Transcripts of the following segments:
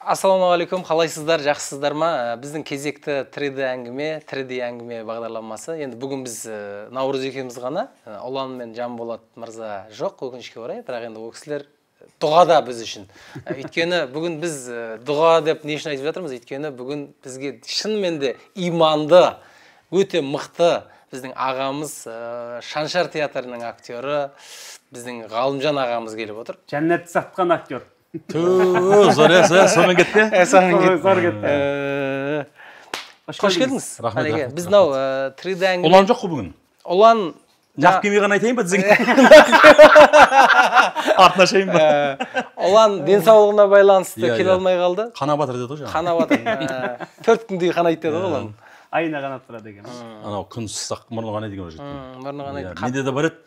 Ассалаумағалейкум, қалайсыздар, жақсысыздар ма? Біздің кезекті 3D әңгіме, 3D әңгіме бағдарламасы. Енді бүгін біз Наурыз екеуміз ғана, Ұлан мен Жанболат мырза жоқ, өкінішке орай, бірақ енді ол кісілер дұғада біз үшін. Өйткені бүгін біз дұға деп не үшін айтып жатырмыз? Өйткені бүгін бізге шынымен де иманды, өте мықты біздің ағамыз, Шаншар театрының актері, біздің Ғалымжан ағамыз келіп отыр. Жәннатты сатқан актер. Түү, зор, сонымен кетті. Сонымен кетті. Зор кетті. Қош келдіңіз. Рахмет. Біз мынау 3D әңгіме. Ұлан жоқ қой бүгін. Ұлан нақ келмей ғана айтайын ба дізіңе? Артына ашайын ба? Ұлан денсаулығына байланысты келе алмай қалды. Қанап жатыр деді ғой жаңа. Қанап жатыр. 4 күндей қанайды деді ғой Ұлан. Айына қанап тұрады екен. Анау күн ыстық мұрны қанайды екен ол жігіттің. Мұрны қанайды. Менде де бар еді.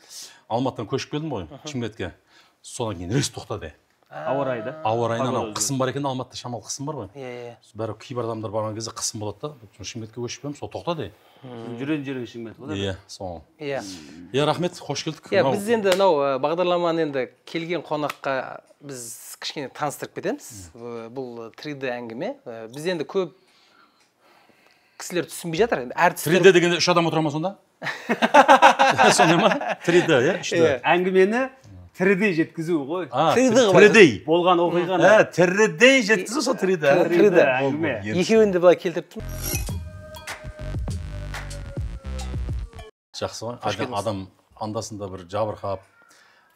Алматыдан көшіп келдім ғой Шымкентке. Содан кейін рейс тоқтады. Ауа райы да? Ауа райынан анау қысым бар екен, Алматыда шамалы қысым бар ғой. Иә. Бәрі кейбір адамдар барған кезде қысым болады да. Шымкентке көшіп келдім, сол тоқтады. Жүрген жерің Шымкент ғой. Иә, сол. Иә. Иә, рахмет, қош келдік. Иә, біз енді мынау бағдарламаны енді келген қонаққа біз кішкене таныстырып кетеміз. Бұл 3D әңгіме. Біз енді көп кісілер түсінбей жатыр. Әртістер 3D дегенде 3 адам отыра ма сонда? Сондай ма? 3D, иә, 3D. Әңгімені 3D жеткізу ғой. 3D. Болған оқиғаны. 3D жеткізу сол 3D. 3D әңгіме. Екеуін де былай келтіріп тұрмын. Жақсы ғой. Адам андасында бір жабырқап,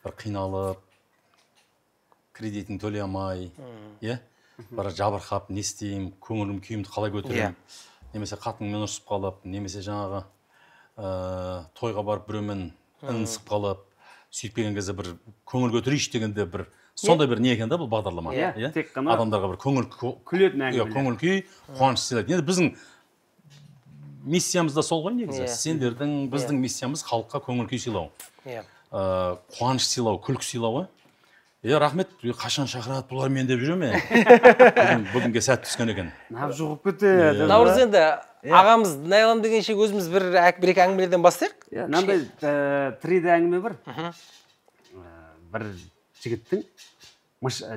бір қиналып, кредитін төлей алмай, иә? Бір жабырқап, не істеймін, көңілім күйімді қалай көтеремін? Немесе қатынмен ұрысып қалып, немесе жаңағы тойға барып біреумен інісіп қалып, сөйтіп келген кезде бір көңіл көтерейінші дегенде бір сондай бір не екен да бұл бағдарлама. Иә, тек қана адамдарға бір көңіл күлетін әңгімелер. Көңіл күй, қуаныш сыйлайды. Енді біздің миссиямыз да сол ғой негізі. Сендердің, біздің миссиямыз халыққа көңіл күй сыйлау. Иә. Қуаныш сыйлау, күлкі сыйлау ғой. Е, рахмет, қашан шақырады бұлар мен деп жүремін. Бүгінге сәт түскен екен. Нап жұғып кетті. Наурыз енді ағамыз найлам дегенше өзіміз бір екі әңгімелерден бастайық. Иә, мынандай 3D әңгіме бар. Бір жігіттің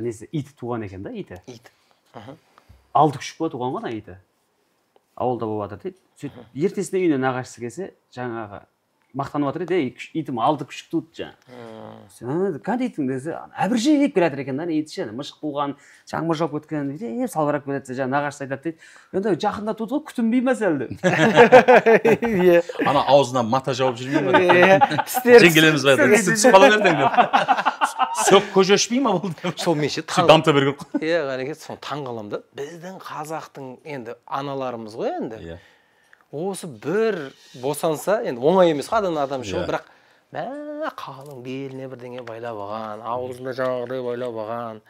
несі иті туған екен да, иті. Ит. 6 күшік бола туған ғой ана иті. Ауылда болып жатыр дейді. Сөйтіп ертесіне үйіне нағашысы келсе, жаңағы мақтанып жатыр еді, итім 6 күшік туды жаңа. Қандай итің десе, әбіржеп келе жатыр екен да, иті ше, мышық қуған, жаңбыр жауып кеткен, бүйтіп салбырап келе жатса, жаңа нағашысы айтады дейді, енді жақында туды ғой, күтінбей ме сәл деп. Ана аузына мата жауып жүрмей ме? Тістері Жеңгелеміз бе? Тісі түсіп қала берді деп. Сөк көже ішпей ма бұл деп. Сол мен ше дамыта берген. Иә, Ғалеке, соны таң қаламын да. Біздің қазақтың енді аналарымыз ғой енді. Осы бір босанса, енді оңай емес қой адам үшін, бірақ мә қалың беліне бірдеңе байлап алған, аузына жаңағыдай байлап алған,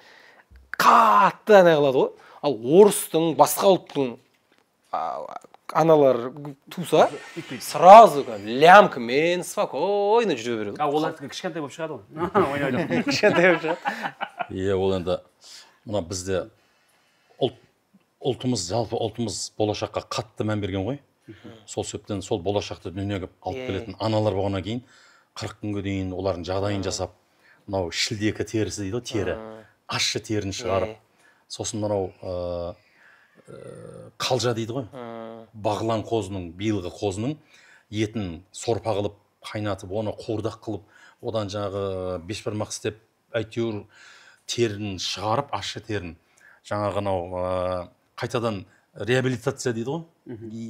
қатты ана қылады ғой. Ал орыстың, басқа ұлттың аналар туса, сразу лямкамен спокойно жүре береді. А олар кішкентай болып шығады ғой. Кішкентай болып шығады. Иә, ол енді мына бізде ұлтымыз, жалпы ұлтымыз болашаққа қатты мән берген ғой. Сол себептен сол болашақты дүниеге алып келетін аналар болғаннан кейін 40 күнге дейін олардың жағдайын жасап, мынау шілдекі терісі дейді ғой, тері, ащы терін шығарып, сосын мынау қалжа дейді ғой, бағлан қозының, биылғы қозының етін сорпа қылып қайнатып, оны қуырдақ қылып, одан жаңағы бешбармақ істеп, әйтеуір терін шығарып, ащы терін, жаңағы анау қайтадан реабилитация дейді ғой,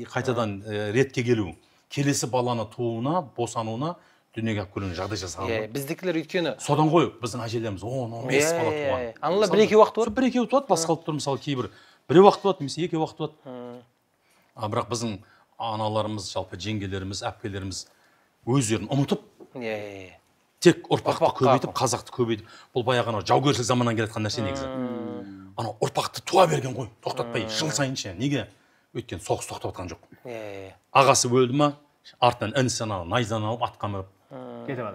қайтадан ретке келу, келесі баланы тууына, босануына дүниеге алып келуіне жағдай жасаған ғой. Біздікілер өйткені содан ғой біздің әжелеріміз 10-15 бала туған. Аналар бір-екі уақыт туады. Бір-екеу туады, басқа ұлттар мысалы кейбір біреу уақыт туады, немесе екі уақыт туады. Бірақ біздің аналарымыз, жалпы жеңгелеріміз, әпкелеріміз өздерін ұмытып, тек ұрпақты көбейтіп, қазақты көбейтіп, бұл баяғы анау жаугершілік заманнан келе жатқан нәрсе негізі. Анау ұрпақты туа берген ғой, тоқтатпай, жыл сайын ше. Неге? Өйткені соғыс тоқтап жатқан жоқ. Ағасы өлді ма, артынан інісі анау найзаны алып атқа мініп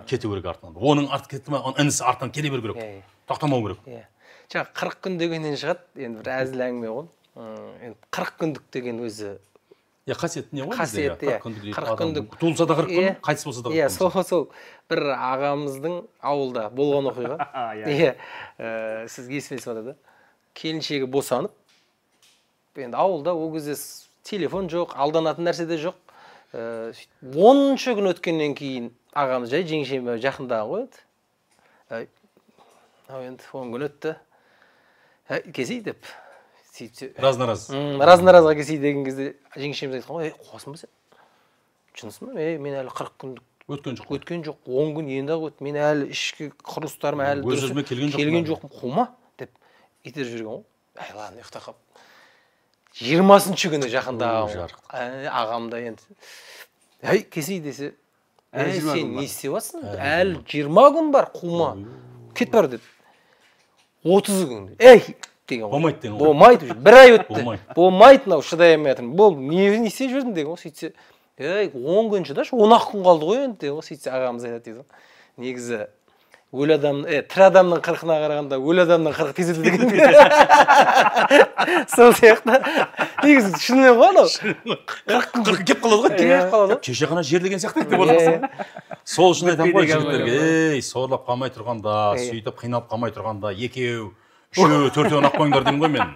кету керек артынан. Оның арты кетті ма, інісі артынан келе беру керек. Тоқтамау керек. Жаңа 40 күн дегеннен шығады, енді бір әзіл әңгіме ғой. Енді 40 күндік деген өзі Иә, қасиетті не ғой? Қасиетті, иә. 40 күндік. Туылса да 40 күн, қайтыс болса да 40 күн. Иә, сол бір ағамыздың ауылда болған оқиға. Иә, сізге есіме түсіп жатыр да. Келіншегі босанып, Енді ауылда ол кезде телефон жоқ, алданатын нәрсе де жоқ. Сөйтіп 10-шы күн өткеннен кейін ағамыз жай жеңешеме жақындаған ғой енді. Мынау енді 10 күн өтті. Келсей деп. Сөйтсе, Раз на раз. Раз на разға келсей деген кезде жеңешеміз айтқан ғой, қуасың ба сен? Шынысың ба? Мен әлі 40 күндік өткен жоқ. Өткен жоқ. 10 күн енді ақ өтті. Мен әлі ішкі құрылыстарым әлі Өз өзіме келген жоқпын. Келген жоқпын. Қума деп итеріп жіберген ғой. Әй, ладно, ұйықтап қалып. 20-шы күні жақындаған ағам да енді. Әй, келсей десе, сен не істеп жатсың? Әлі 20 күн бар, қума. Кет бар деп. 30 күн. Әй, деген ғой. Болмайды деген ғой. Болмайды. Бір ай өтті. Болмайды мынау, шыдай алмай жатырмын. Болды, не істеп жүрдің деген ғой. Сөйтсе, ей, 10 күн шыдашы, 10-ақ күн қалды ғой енді деген ғой. Сөйтсе ағамыз айтады дейді ғой. Негізі өлі адам, тірі адамның қырқына қарағанда өлі адамның қырқы тез өтеді деген. Сол сияқты. Негізі шынымен ғой анау. 40 күн келіп қалады ғой. Келіп қалады ғой. Кеше ғана жерлеген сияқты деп отырсың. Сол үшін айтамын ғой жігіттерге, ей, сорлап қалмай тұрғанда, сөйтіп қиналып қалмай тұрғанда, екеу, үшеу, төртеуін ақ қойыңдар деймін ғой мен.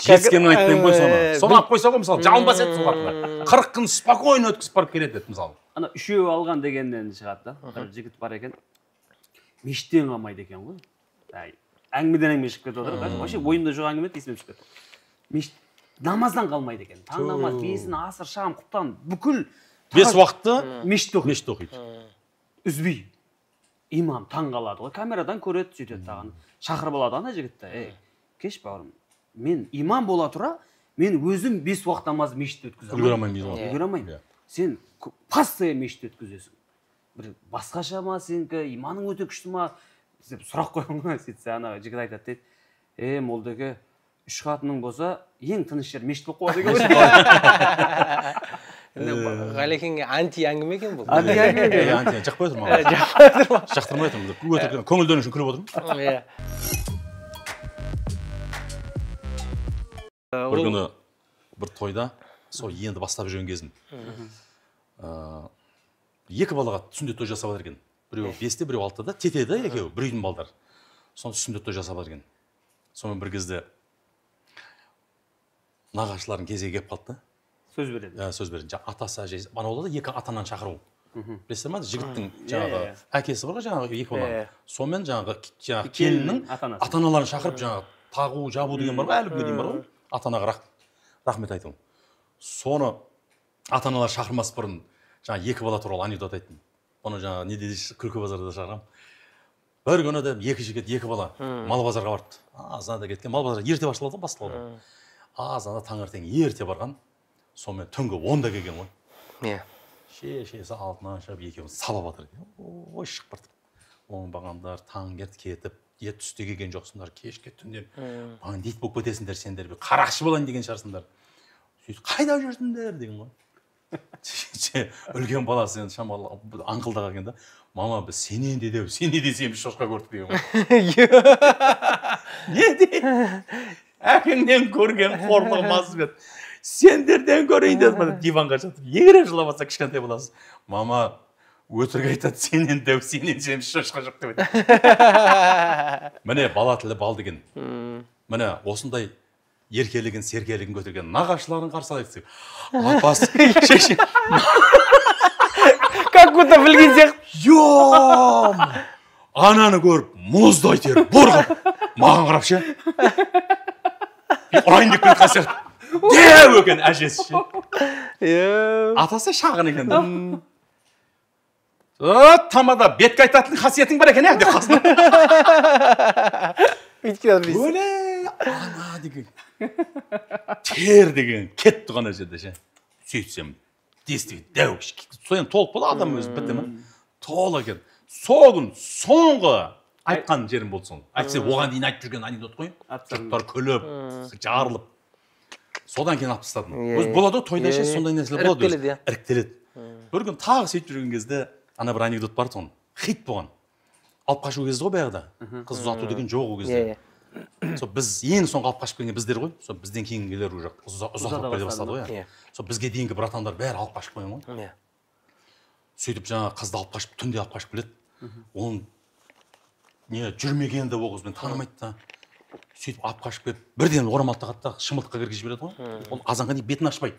Жетіскенін айттым ғой соны. Соны ақ қойса ғой, мысалы, жалынбас еді сол қартына. 40 күн спокойно өткізіп барып келеді еді, мысалы. Ана үшеуі алған дегеннен шығады да. Бір жігіт бар екен. Мешіттен қалмайды екен ғой. Әңгімеден әңгіме шығып кетіп отыр. Вообще ойымда жоқ әңгіме есіме түсіп кетті. Мешіт намаздан қалмайды екен. Таң намаз, бесін, асыр, шам, құптан, бүкіл бес уақытты мешітте оқиды. Мешітте оқиды. Үзбей. Имам таң қалады ғой. Камерадан көреді, сөйтеді тағын. Шақырып алады ана жігітті. Ей, кеш бауырым. Мен имам бола тұра, мен өзім бес уақыт намазды мешітте өткізе алмаймын. Үлгере алмаймын дейді ғой. Үлгере алмаймын. Сен постоянно мешітте өткізесің. Бір басқаша ма сенікі, иманың өте күшті ма деп сұрақ қойған ғой. Сөйтсе ана жігіт айтады дейді. Молдеке, үш қатының болса, ең тыныш жер мешіт болып қалады екен. Ғалекеңге анти әңгіме екен бұл. Анти әңгіме екен. Анти, жақпай отырмын маған. Жақпай отырмын. Жақтырмай отырмын. Өтірік көңілдену үшін күліп отырмын. Бір күні бір тойда, сол енді бастап жүрген кезім. Екі балаға сүндет той жасап жатыр екен. Біреуі 5-те, біреуі 6-да, тете да екеуі, бір үйдің балдары. Соны сүндет той жасап жатыр екен. Сонымен бір кезде нағашылардың кезегі келіп қалды да. Сөз береді. Сөз береді. Атасы, әжесі, ана болады екі ата-ананы шақыру. Білесіздер ма? Жігіттің жаңағы әкесі бар ғой, жаңағы екі баланың. Сонымен жаңағы келіннің ата-аналарын шақырып, жаңағы тағу, жабу деген бар ғой, әлі күнге дейін бар ғой. Ата-анаға рахмет айту. Соны ата-аналар шақырмас бұрын жаңа екі бала туралы анекдот айттым. Оны жаңа не дейді, Күлкі базарда шақырғам. Бір күні де екі жігіт, екі бала мал базарға барыпты. Азанда кеткен, мал базар ерте ашылады ғой, басталады. Азанда таңертең ерте барған, сонымен түнгі 10-да келген ғой. Шешесі алтынан шығып екеуін сабап жатыр. Ой, шығып барды. Оңбағандар таң ерте кетіп, түсте келген жоқсыңдар, кешке түнде бандит болып кетесіңдер сендер, бір қарақшы болайын деген шығарсыңдар. Сөйтіп қайда жүрсіңдер деген ғой. Үлкен баласы енді шамалы аңқылдақ екен да, мама біз сенен де деп, сен не десем біз шошқа көрдік деген ғой. Не дейді? Әкеңнен көрген қорлығым аз бе? Сендерден көрейін деді, диванға жатып, егіріп жылап жатса кішкентай баласы. Мама өтірік айтады, сенен дәу, сенен семіз шошқа жоқ деп айтады. Міне бала тілі бал деген. Міне осындай еркелігін, серкелігін көтерген нағашыларын қарсы алайық десек. Апасы, шеше. Как будто білген сияқты. Йом! Ананы көріп, мұздай тер, бұрғып, маған қарап ше. Ұрайын деп келе жатқан сияқты. Дәу екен әжесі ше. Атасы шағын екен да. Тамада бетке айтатын қасиетің бар екен, ә, деп қасына. Өле, ана деген. Тер деген кетті ғана жерде ше. Сөйтсем, дестегі дәу. Содан толық болды адам өзі бітті ме? Толық екен. Сол күн соңғы айтқан жерім болды сол. Әйтсе оған дейін айтып жүрген анекдот қой. Жұрттар күліп, жарылып. Содан кейін алып тастадым. Өзі болады ғой, тойда ше сондай нәрселер болады өзі. Іріктеледі. Бір күн тағы сөйтіп жүрген кезде ана бір анекдот бар тұғын. Хит болған. Алып қашу кезі ғой баяғыда. Қыз ұзату деген жоқ ол кезде. Сол біз ең соңғы алып қашып келген біздер ғой. Сол бізден кейінгілер уже ұзатылып келе бастады ғой. Сол бізге дейінгі братандар бәрі алып қашып қойған ғой. Сөйтіп жаңа қызды алып қашып, түнде алып қашып келеді. Оның не жүрмеген де ол қызбен танымайды да. Сөйтіп алып қашып келіп, бірден орамал тағады да шымылдыққа кіргізіп жібереді ғой. Ол азанға дейін бетін ашпайды.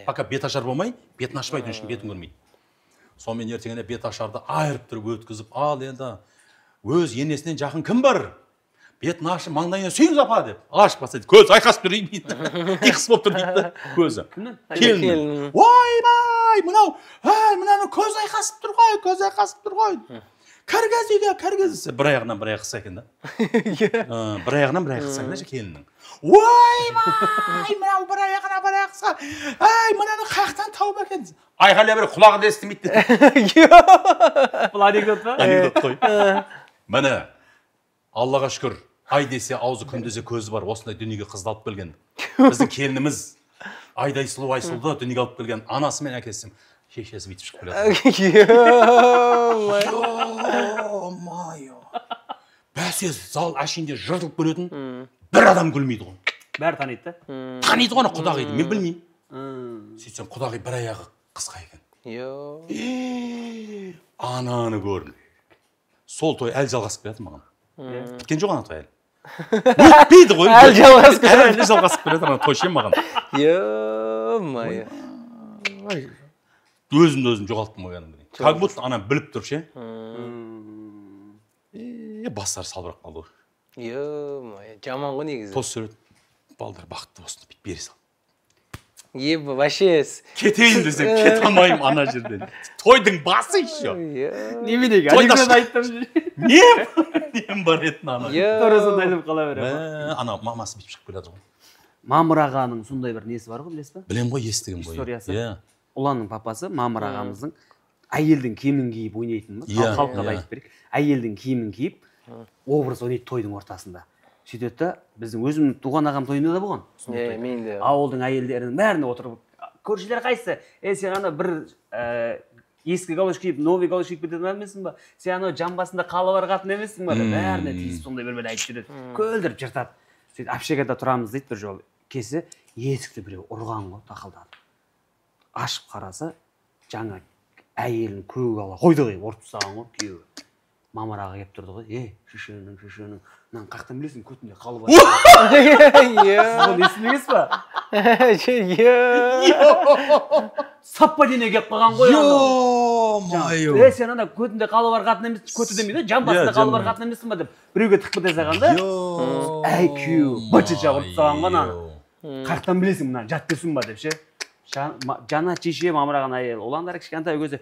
Пока бет ашар болмай, бетін ашпайды, үшін бетін көрмейді. Сонымен ертеңіне бет ашарды айырып тұрып өткізіп, ал енді өз енесінен жақын кім бар? Бетін ашып, маңдайына сүйіңіз апа деп. Ашып бастайды, көзі айқасып тұр дейді. Иқыс болып тұр дейді көзі. Кімнің? Келіннің. Ойбай, мынау, әй, мынаның көзі айқасып тұр ғой, көзі айқасып тұр ғой. Кіргіз үйге, кіргіз. Бір аяғынан бір аяқ қысса екен да. Бір аяғынан бір аяқ қысса екен да келіннің. Ойбай, мынау бір аяғына бір аяқ қысса. Әй, мынаны қаяқтан тауып екен? Айқайлай беріп, құлағы да естімейді. Бұл анекдот па? Анекдот қой. Міне, Аллаға шүкір, ай десе аузы, күн десе көзі бар, осындай дүниеге қызды алып келген. Біздің келініміз айдай сұлу Айсұлуды дүниеге алып келген анасы мен әкесі, шешесі бүйтіп шығып келеді. Ё-моё! Бәсе зал әшейінде жыртылып көретін бір адам күлмейді ғой. Бәрі таниды да? Таниды ғой ана құдағиды, мен білмеймін. Сөйтсем құдағи бір аяғы қысқа екен. Ананы көрдім. Сол той әлі жалғасып келеді маған. Біткен жоқ ана той әлі. Өтпейді ғой. Әлі жалғасып келеді. Әлі жалғасып келеді ана той ше маған. Ё-моё. Өзімді өзім жоғалттым ғой кәдімгідей. Как будто ана біліп тұр ше. Бастары салбырап қалды ғой. Ё-моё, жаман ғой негізі. Тост сөйледі. Балдар бақытты болсын деп бере сал. Вообще кетейін десем кете алмаймын ана жерден. Тойдың басы еще. Неменеге? Анекдот айттым. Нем бар еді ана. Тура сонда айналып қала береді. Ана мамасы бүйтіп шығып келеді ғой. Мамыр ағаның сондай бір несі бар ғой, білесіз ба? Білем ғой, естігем ғой. Историясы. Ұланның папасы Мамыр ағамыздың әйелдің киімін киіп ойнайтынбыз. Халыққа да айтып берейік. Әйелдің киімін киіп образ ойнайды тойдың ортасында. Сөйтеді да, біздің өзімнің туған ағам тойында да болған. Мен де. Ауылдың әйелдерінің бәріне отырып, көршілер қайсысы? Сен ана бір ескі галош киіп, новый галош киіп кететін емессің ба? Сен анау жамбасында қалы бар қатын емессің ба? Бәріне тиісіп сондай бір-бір айтып жүреді. Көлдіріп жыртады. Сөйтіп общагада тұрамыз дейді бір жолы. Кесе есікті біреу ұрған ғой, тақылдады. Ашып қараса, жаңа әйелін көк ала қойды қиып ұрып тастаған ғой күйеуі. Мамыр аға келіп тұрды ғой, шешенің, шешенің, мынаны қаяқтан білесің, көтінде қалы бар. Сіз оны естімегенсіз ба? Совпадение келіп қалған ғой анау. Ё-моё! Сен ана көтінде қалы бар қатын емес, көті демейді, жамбасында қалы бар қатын емессің ба деп біреуге тығып кете салған да. Әй күйеуі быт-шыт ұрып тастаған ғой ананы. Қаяқтан білесің мынаны, жат берсін ба деп ше. Жана шеше Мамыр ағаның әйелі, ұландары кішкентай көзі,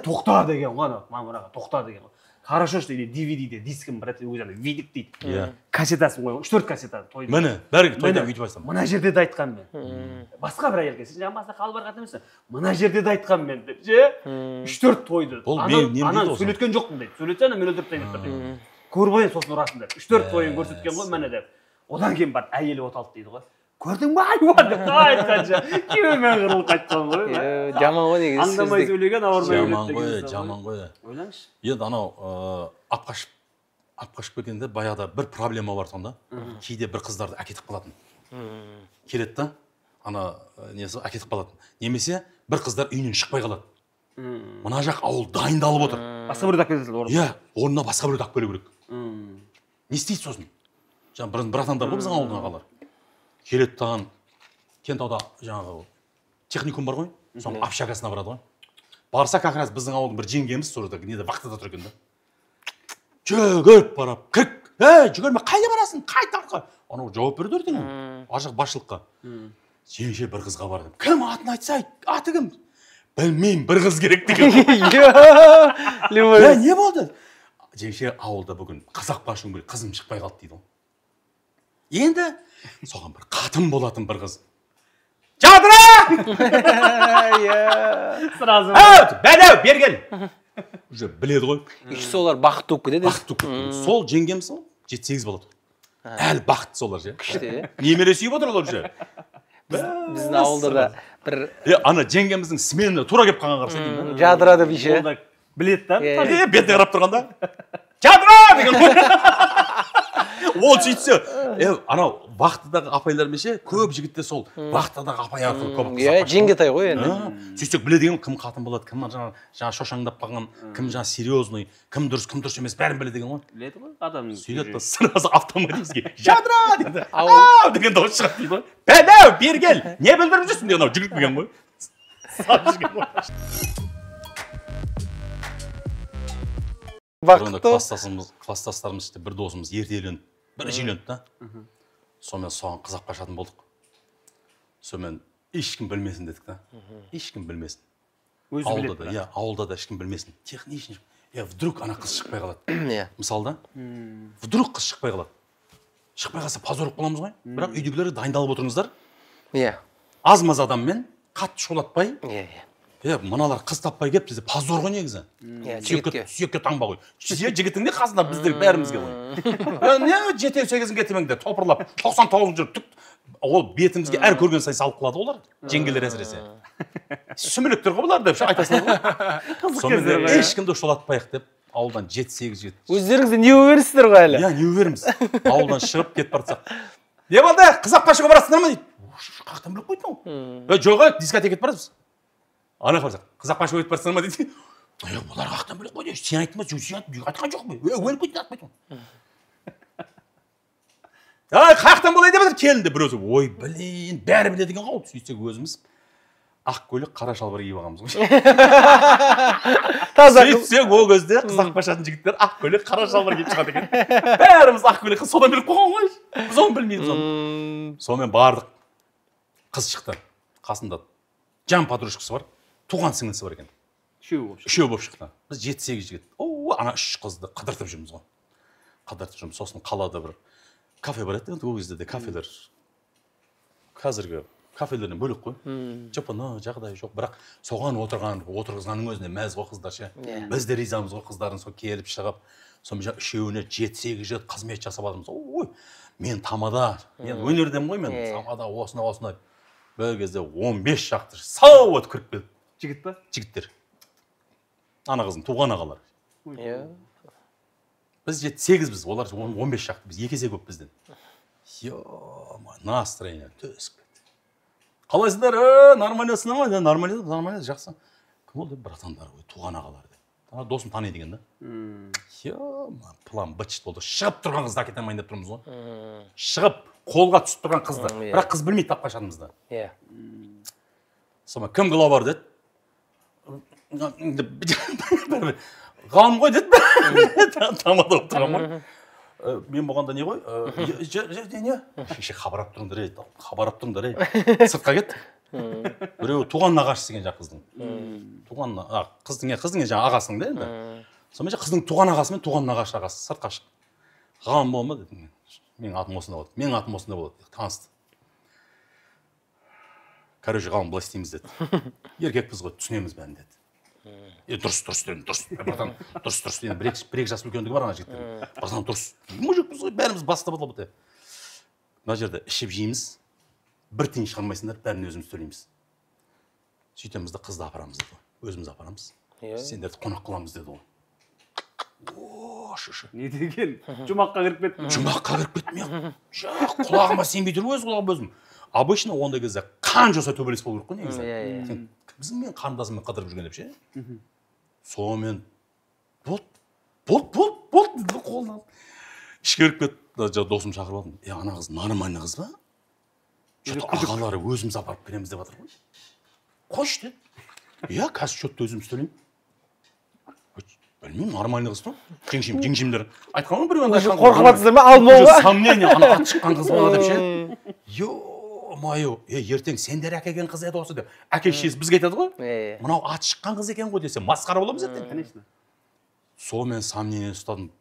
тоқта деген ғой анау, Мамыр аға тоқта деген ғой. Хорошо, что DVD-де дискім бар, өзі ана видик дейді. Кассетасын қойған, 3-4 кассета тойда. Міне, бәрі тойда өйтіп айтсам. Мына жерде де айтқан мен. Басқа бір әйел келсе, жамбасында қалы бар қатын емессің. Мына жерде де айтқан мен деп ше. 3-4 тойды. Ананы сөйлеткен жоқпын дейді. Сөйлетсе ана мен өлтіріп тастайын деп тұр дейді. Көріп алайын сосын ұрасың деп. 3-4 тойын көрсеткен ғой міне деп. Одан кейін барып әйелі оталды дейді ғой. Көрдің ба, айуан деп қайтқанша күйеуімен қырылып қайтқан ғой. Жаман ғой негізі. Аңдамай сөйлеген, ауырмай өледі деген. Жаман ғой, жаман ғой. Ойлаңызшы. Енді анау ап қашып келгенде баяғыда бір проблема бар сонда. Кейде бір қыздарды әкетіп қалатын. Келеді да, ана несі әкетіп қалатын. Немесе бір қыздар үйінен шықпай қалады. Мына жақ ауыл дайындалып отыр. Басқа біреуді алып келеді орнына. Иә, орнына басқа біреуді алып келу керек. Не істейді сосын? Жаңа бір братандар ғой біздің ауылдың ағалар. Келеді таған Кентауда жаңағы техникум бар ғой, соның общагасына барады ғой. Барса как раз біздің ауылдың бір жеңгеміз сол жерде неде вахтада тұр екен да. Жүгіріп барып, кірк, ей, жүгірме, қайда барасың, қайт артқа. Анау жауап берді ертең, ар жақ басшылыққа. Жеңше бір қызға бардым. Кім атын айтса, аты кім? Білмеймін, бір қыз керек деген. Не болды? Жеңше ауылда бүгін қазақ башуым керек, қызым шықпай қалды дейді ғой. Енді соған бір қатын болатын бір қыз. Жадыра! Сразу. Бәдәу, бергел! Уже біледі ғой. Еще солар бақытты болып кетеді. Бақытты болып кетеді. Сол жеңгем сол, 7-8 бала туды. Әлі бақытты солар ше. Күшті. Немере сүйіп отыр олар уже. Біздің ауылда да бір... Ана жеңгеміздің сменіне тура келіп қалған қараса деймін. Жадыра деп еще. Ол да біледі да. Бетіне қарап тұрғанда. Жадыра! Деген ғой. Ол сөйтсе, анау Вахтадағы апайлармен ше, көп жігіттер сол вахтадағы апай арқылы көп қыз. Иә, жеңгетай ғой енді. Сөйтсек біледі деген кім қатын болады, кім жаңа шошаңдап қалған, кім жаңа серьезный, кім дұрыс, кім дұрыс емес, бәрін біледі деген ғой. Біледі ғой адам. Сөйтеді да сразу автоматически жадыра дейді. Ау деген дауыс шығады дейді ғой. Бәләу, бері кел, не білдіріп жүрсің деген, анау жүгіріп келген ғой. Салып жүрген ғой. Бақытты. Класстастарымыз ішінде бір досымыз ерте үйленді, бірінші үйленді да. Сонымен соған қызап қашатын болдық. Сонымен ешкім білмесін дедік та. Ешкім білмесін. Өзі біледі. Ауылда да, иә, ауылда да ешкім білмесін. Технично. Иә, вдруг ана қыз шықпай қалады. Иә. Мысалы да, вдруг қыз шықпай қалады. Шықпай қалса позор болып қаламыз ғой. Бірақ үйдегілер дайындалып отырыңыздар. Иә. Аз-маз адаммен қатты шулатпай. Иә, иә. Е, мыналар қыз таппай келіп, бізде позор ғой негізі. Иә, жігітке. Сүйекке таңба ғой. Жігітің де қасында біздер бәрімізге ғой. Не, 7-8-ін кетемеңдер, топырлап, 99-ын жүріп, түк, ол бетімізге әр көрген сайын салып қалады олар, жеңгелер әсіресе. Сүмелектер ғой бұлар деп айтасың ғой. Сонымен ешкімді шулатпайық деп, ауылдан 7-8 жігіт. Өздеріңіз де не уверенсіздер ғой әлі? Иә, не уверенбіз. Ауылдан шығып кетіп барсақ. Не болды, қыз алып қашуға барасыңдар ма дейді. Қаяқтан біліп қойды мынау? Жоқ, дискотека кетіп барамыз. Ана қарасақ, қыз алып қашуға кетіп барсыңдар ма дейді. Олар қаяқтан біліп қойды? Сен айттың ба? Сен айтқан жоқ па? Өліп кетті, айтпайды ғой. Ай, қаяқтан болай деп жатыр, келін деп біреусі. Ой, блин, бәрі біледі екен ғой. Сөйтсек өзіміз ақ көйлек, қара шалбар киіп алғанбыз ғой. Таза. Сөйтсек ол кезде қыз алып қашатын жігіттер ақ көйлек, қара шалбар киіп шығады екен. Бәріміз ақ көйлек, содан біліп қойған ғой. Біз оны білмейміз оны. Сонымен бардық. Қыз шықты. Қасында жан подружкасы бар, туған сіңлісі бар екен. Үшеуі болып шықты. Үшеуі болып шықты. Біз 7-8 жігіт. О, ана үш қызды қыдыртып жүрміз ғой. Қыдыртып жүрміз. Сосын қалада бір кафе бар еді. Ол кезде де кафелер қазіргі кафелерден бөлек қой. Жапаны жағдайы жоқ, бірақ соған отырған, отырғызғанның өзіне мәз ғой қыздар ше. Біз де ризамыз ғой қыздардың сол келіп шығып, сонымен үшеуіне 7-8 жігіт қызмет жасап жатырмыз. Ой, мен тамада, мен өнердемін ғой мен, тамада осындай. Бір кезде 15 шақты сау өтіп кіріп келді. Жігіт па? Жігіттер. Ана қыздың туған ағалары. Иә. Біз 7-8 біз, олар 15 шақты, біз екі есе көп бізден. Ё-ма, настроение түсіп кетті. Қалайсыңдар? Нормально ма? Нормально, нормально, жақсы. Кім ол деп, братандар ғой, туған ағалары деп. Ана досым таниды екен да. Ё-ма, план быт-шыт болды. Шығып тұрған қызды әкете алмайын деп тұрмыз ғой. Шығып, қолға түсіп тұрған қызды. Бірақ қыз білмейді тапқа шығатынымызды. Иә. Сонымен кім главар деді? Ғалым ғой деді. Тамада болып тұрған ғой. Мен болғанда не ғой? Не? Шеше хабарлап тұрыңдар, ей, хабарлап тұрыңдар, ей. Сыртқа кетті. Біреуі туған нағашысы екен жаңа қыздың. Туған, қыздың, қыздың жаңа ағасының да енді. Сонымен қыздың туған ағасы мен туған нағашы ағасы сыртқа шықты. Ғалым бола ма дедім мен. Менің атым осында болады. Менің атым осында болады. Танысты. Короче, ғалым былай істейміз деді. Еркекпіз ғой, түсінеміз бәрін деді. Дұрыс, дұрыс дедім, дұрыс. Братан, дұрыс, дұрыс. Енді бір екі жас үлкендігі бар ана жігіттердің. Братан, дұрыс. Мужикпіз ғой, бәріміз баста болады. Мына жерде ішіп жейміз, бір тиын шығармайсыңдар, бәрін өзіміз төлейміз. Сөйтеміз де қызды апарамыз деді ғой. Өзіміз апарамыз. Сендерді қонақ қыламыз деді ғой. О, шышы. Не деген? Жұмаққа кіріп кеттім. Жұмаққа кіріп кеттім. Жоқ, құлағыма сенбей тұр өз құлағым өзім. Обычно ондай кезде қан жоса төбелес болу керек қой негізі. Сен кімсің мен қарындасыммен қыдырып жүрген деп ше. Сонымен болды, болды, болды, болды қолынан. Ішке кіріп кетті, досым шақырып алдым. Е, ана қыз нормальный қыз ба? Что-то ағалары өзіміз апарып береміз деп жатыр ғой. Қойшы деді. Иә, қазір счетты өзіміз төлеймін. Білмеймін, нормальный қыз ба? Жеңшем, жеңшемдер. Айтқан ғой біреу анда. Қорқып жатсыздар ма? Алмауға. Сомнение, ана ат шыққан қыз ба деп ше. Ё-моё, ертең сендер әкелген қыз еді осы деп. Әке шешесі бізге айтады ғой. Мынау ат шыққан қыз екен ғой десе, масқара боламыз ертең. Конечно. Сонымен сомнение ұстадым.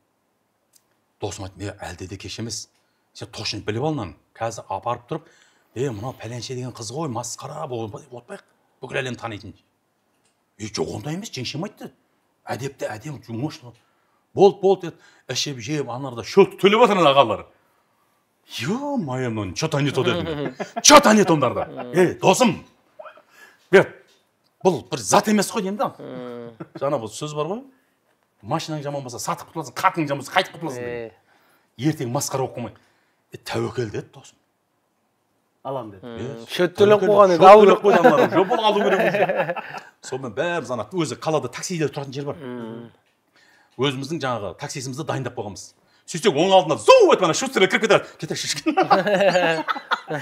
Досым айтты, әлде де кеш емес. Сен точно біліп ал мынаны. Қазір апарып тұрып, мынау пәленше деген қыз ғой, масқара болып отпайық. Бүкіл әлем танитын. Жоқ, ондай емес, жеңшем айтты. Әдепті, әдем, мощно. Болды, болды деді. Ішіп, жеп, анарда счет төлеп жатыр ағалары. Ё-моё, мынау что-то не то дедім. Что-то не то мындарда. Досым, бұл бір зат емес қой деймін да. Жаңа бұл сөз бар ғой. Машинаң жаман болса, сатып құтыласың, қатының жаман болса, қайтып құтыласың деген. Ертең масқара болып қалмай. Тәуекел деді досым. Алам деді. Счет төлеп қойған еді, алу керек қойды аналар. Жоқ, бұл алу керек уже. Сонымен бәріміз ана өзі қалада таксиде тұратын жер бар. Өзіміздің жаңағы таксисімізді дайындап қойғанбыз. Сөйтсек оның алдына зу етіп ана шустерлер кіріп кетеді. Кетеші.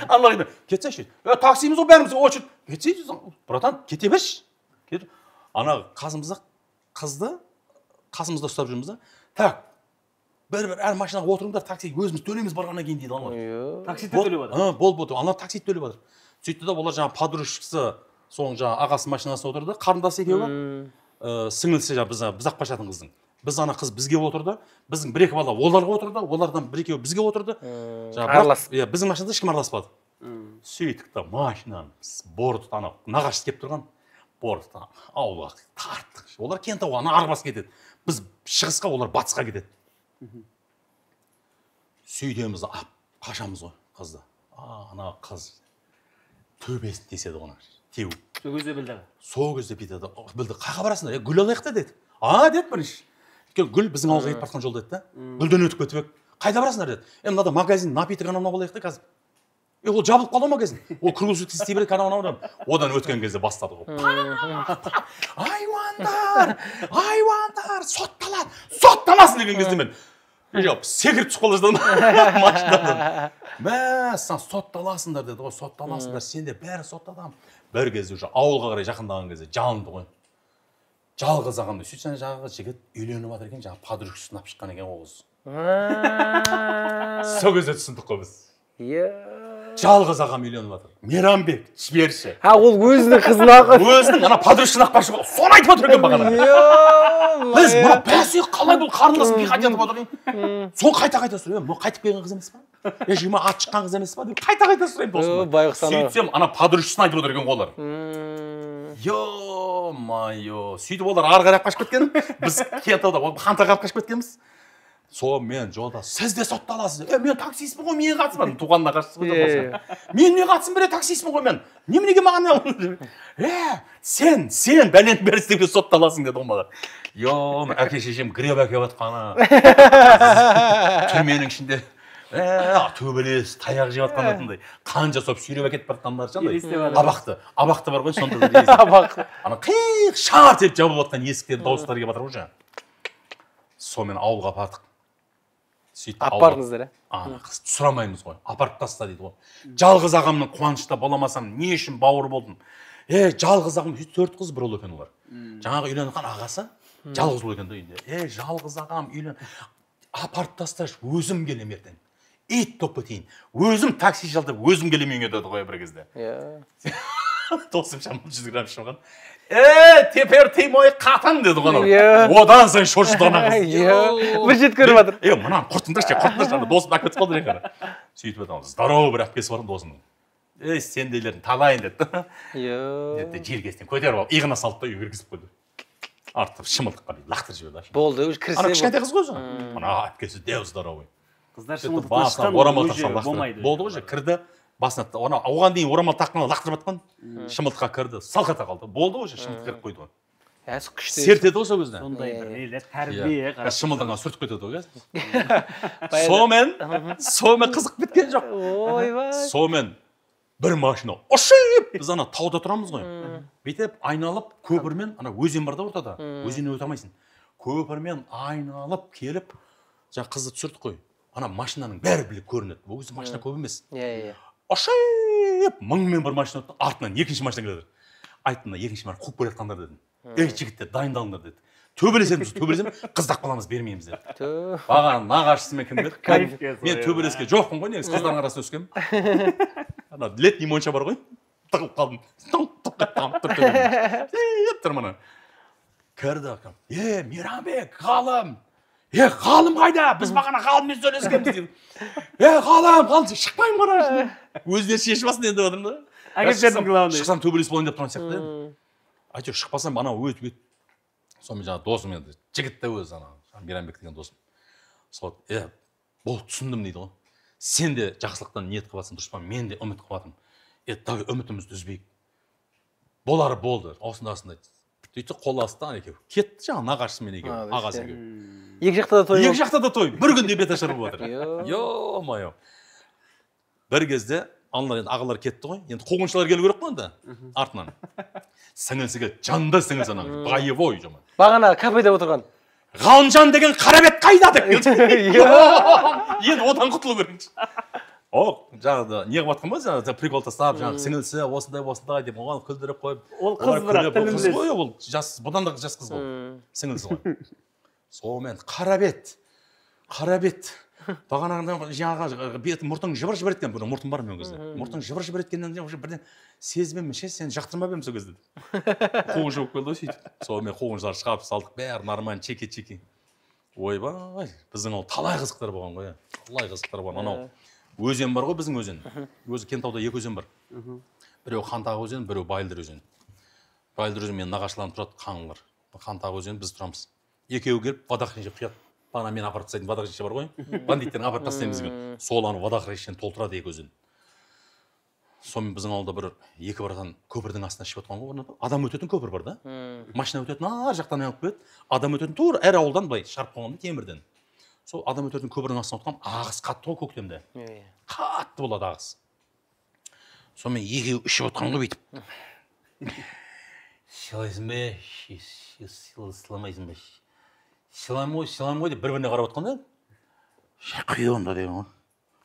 Аналар айтады, кетсеші. Таксиміз ғой бәріміз очередь. Кетсейші, братан, кете берші. Ана қасымызда қызды қасымызда ұстап жүрміз да. Так, бір-бір әр машинаға отырыңдар, такси өзіміз төлейміз барғаннан кейін дейді аналар. Такси төлеп жатыр. Болды, аналар такси төлеп жатыр. Сөйтті да олар жаңағы подружкасы, соның жаңағы ағасы машинасына отырды, қарындасы екеуі, сіңілісі жаңағы біз ақ қашатын қыздың. Біз ана қыз бізге отырды, біздің бір екі бала оларға отырды, олардан бір екеуі бізге отырды. Араласып. Біздің машинада ешкім араласпады. Сөйттік та машинаны борды, ана нағашысы келіп тұрған, борды ауылға тарттық. Олар Кентауға, ана арбасы кетеді. Біз шығысқа, олар батысқа кетеді. Сөйтеміз, қашамыз ғой қызды. Ана қыз төбесін теседі ғой, теуіп. Сол кезде білді. Сол кезде білді. Қайда барасыңдар? Гүл алайық та деді. А, деді бірінші. Өйткені гүл біздің ауылға кетіп бара жатқан жол деді да. Гүлден өтіп кетіп ек. Қайда барасыңдар деді. Мынада магазин, напиток анау мынау алайық та қазір. Ол жабылып қалды магазин. Ол круглосуточный істей береді, анау мынау. Одан өткен кезде бастады ғой. Айуандар, айуандар, сотталады, сотталасың деген кезде мен секіріп түсіп қала жаздадым машинадан. Мәссаған, сотталасыңдар деді ғой, сотталасыңдар, сендер бәрі сотталам. Бір кезде уже ауылға қарай жақындаған кезде жалынды ғой. Жалғыз ағамды. Сөйтсем жаңағы жігіт үйленіп жатыр екен, жаңағы подружкасын алып шыққан екен ол қыз. Сол кезде түсіндік қой біз. Жалғыз ағам үйленіп жатыр. Мейрамбек, жіберші. Ha, ол өзінің қызын алған. Өзінің ана подружкасын алып қашып, соны айтып отыр екен бағана. Біз мына бәсе қалай бұл қарындас биға жатып отыр деймін. Соны қайта-қайта сұраймын. Мына қайтып келген қыз емес па? Жиырма ат шыққан қыз емес па деп қайта-қайта сұраймын досымнан. Байғұс ана. Сөйтсем ана подружкасын айтып отыр екен олар. Ё-моё. Сөйтіп олар ары қарай қашып кеткен. Біз Кентауда Хантаға қашып кеткенбіз. Сонымен жолда сіз де сотталасыз. Мен таксистпін ғой, мен қатысым бар. Туғанына қатысым бар. Мен не қатысым бар, таксистпін ғой мен. Неменеге маған сен, сен бәлен бәрі істеп сотталасың деді ғой маған. Ё, әке шешем греб әкеп жатқаны. Түрменің ішінде төбелес, таяқ жеп жатқандай. Қан жасап сүйреп әкетіп бара жатқандар ше андай. Абақты, абақты бар ғой сонда. Абақты. Ана қиық шарт етіп жабылып жатқан есіктен дауыстар келіп жатыр ғой жаңа. Сонымен ауылға апардық. Сөйтіп апардыңыздар, ә? Ана қыз сұрамаймыз ғой, апарып таста дейді ғой. Жалғыз ағамның қуанышта боламасам, не үшін бауыр болдым? Жалғыз ағам, 4 қыз бір ұл екен олар. Жаңағы үйленген ағасы жалғыз ұл екен да үйінде. Жалғыз ағам үйлен, апарып тасташы, өзім келем ертең. Ит топ кетейін. Өзім такси жалдап, өзім келем үйіңе деді ғой бір кезде. Досым шамалы 100 грамм ішіп. Теперь ты мой қатын деді ғой анау. Одан сайын шошыды ана қыз. Бір жет көріп жатыр. Мынаны құртыңдаршы, құртыңдаршы, ана досым әкетіп қалды екен. Сөйтіп еді, здоровый бір әпкесі бар досымның. Сендейлерін талайын деді. Деді, желкесінен көтеріп алып, иығына салды да үйге кіргізіп қойды. Артып шымылдыққа лақтырып жіберді. Болды, уже кірсе. Ана кішкентай қыз ғой өзі. Ана әпкесі дәу здоровый. Қыздар шымылдықтан шыққан уже болмайды. Болды ғой, кірді. Басына, оған дейін орамал таққан лақтырып атқан, шымылдыққа кірді, салқата қалды. Болды ғой, шымылдық кіріп қойды ғой. Күшті. Сертеді ғой сол кезде. Сондай бір нелер, тәрбие. Шымылдығына сүртіп кетеді ғой. Сонымен қызық біткен жоқ. Ойбай. Сонымен бір машина ұшып, біз ана тауда тұрамыз ғой. Бүйтіп айналып көпірмен, ана өзен бар да ортада, өзеннен өте алмайсың. Көпірмен айналып келіп, жаңа қызды түсірдік қой. Ана машинаның бәрі біліп көрінеді. Ол кезде машина көп емес. Ұшып, мыңмен бір машина өтті, артынан екінші машина келеді. Айттым да, екінші машина қуып келе жатқандар дедім. Жігіттер, дайындалыңдар деді. Төбелесеміз, төбелесеміз, қызды ақ баламыз бермейміз деді. Бағана нағашысымен кім деді? Мен төбелеске жоқпын ғой, негізі қыздардың арасында өскенмін. Ана летний монша бар ғой, тығылып қалдым. Тық тұр мына. Кірді, Мейрамбек, Ғалым. Ғалым қайда? Біз бағана Ғалыммен сөйлескенбіз дейді. Ғалым, Ғалым, шықпаймын ғана. Өздері шешіп алсын енді отырмын да. Әкеп бердің главный. Шықсам төбелес болайын деп тұрған сияқты еді. Әйтеуір шықпасам анау өтіп өтіп. Сонымен жаңағы досым енді, жігіт те өзі ана, Мейрамбек деген досым. Сол, болды түсіндім дейді ғой. Сен де жақсылықтан ниет қылып жатсың, дұрыс па? Мен де үміт қылып жатырмын. Давай үмітімізді үзбейік. Болары болды. Осындай-осындай. Сөйтсе қол астынан екеуі кетті жаңағы нағашысымен екеуі, ағасы екеуі. Екі жақта да той. Екі жақта да той. Бір күнде бет ашар болып жатыр. Ё-моё. Бір кезде Аналар енді ағалар кетті ғой. Енді қуғыншылар келу керек қой енді артынан. Сіңілісі келді, жанды сіңілісі ана, боевой жаман. Бағана кафеде отырған. Ғалымжан деген қара бет қайда деп келді. Енді одан құтылу керек. О, жаңағы не қылып жатқан ба, жаңағы прикол тастап, жаңағы сіңілісі осындай осындай деп оған күлдіріп қойып. Ол қыз бірақ тілін білмес. Қыз ғой, ол жас, бұдан да жас қыз ғой. Сіңілісі ғой. Сонымен қара бет, қара бет. Бағанағыдан жаңағы бет мұртың жыбыр-жыбыр еткен, бұрын мұртым бар мен ол кезде. Мұртың жыбыр-жыбыр еткеннен уже бірден сезіп едім, ше, сені жақтырмап едім сол кезде. Қуғыншы болып келді ғой сөйтіп. Сонымен қуғыншылар шығарып салдық, бәрі нормально, чеки-чеки. Ойбай, біздің ауыл талай қызықтар болған ғой, талай қызықтар болған. Анау өзен бар ғой, біздің өзен. Өзі Кентауда екі өзен бар. Біреу Қантағы өзені, біреу Байылдыр өзені. Байылдыр өзені менің нағашыларым тұрады, қаңлылар. Қантағы өзені біз тұрамыз. Екеуі келіп водохранилище құяды. Бағана мен апарып тастайтын водохранилище бар ғой, бандиттерін апарып тастаймыз бізге. Сол аны водохранилищені толтырады екі өзен. Сонымен біздің ауылда бір екі братан көпірдің астына ішіп отқан ғой. Адам өтетін көпір бар да. Машина өтетін ар жақтан айналып келеді. Адам өтетін тура әр ауылдан былай шығарып қойған да темірден. Сол адам өтетін көпірдің астына отқан ағыс қатты ғой көктемде. Қатты болады ағыс. Сонымен екеуі ішіп отқан ғой бүйтіп. Сыйлайсың ба? Сыйламайсың ба? Сыйлаймын ғой, сыйлаймын ғой деп бір-біріне қарап отқан да. Құй онда деген ғой.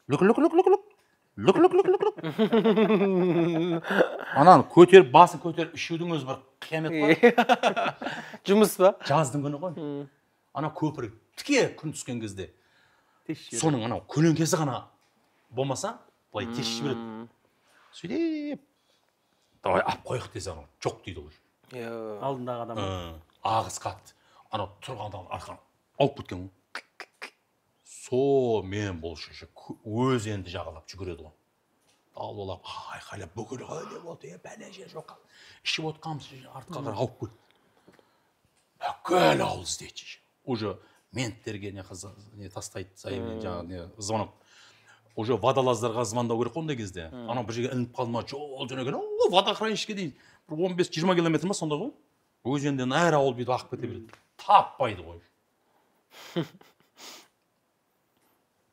Лүк, лүк, лүк, лүк, лүк. Лүк, лүк, лүк, лүк, лүк. Ананы көтеріп, басын көтеріп ішудің өзі бір қиямет қой. Жұмыс па? Жаздың күні ғой. Ана көпір тіке күн түскен кезде соның анау көлеңкесі ғана болмаса, былай тесіп жібереді. Сөйтіп, давай ап қояйық десе анау жоқ дейді ғой. Алдындағы адам. Ағыс қатты. Анау тұрғандан арқан ауып кеткен ғой. Сонымен бұл шеше өзенді жағалап жүгіреді ғой. Алып айқайлап бүкіл не болды, бәле жер жоқ. Ішіп отқанбыз, артқа қарай ауып кетті. Бүкіл ауыл іздейді шеше. Уже менттерге не тастайды, заявление, жаңағы не звонок. Уже водолаздарға звондау керек қой ондай кезде. Анау бір жерге ілініп қалды ма, жол жөнеген, о, водохранилищеге дейін бір 15-20 километр ма сондай ғой. Өзенден әр ауыл бүйтіп ағып кете береді. Таппайды ғой.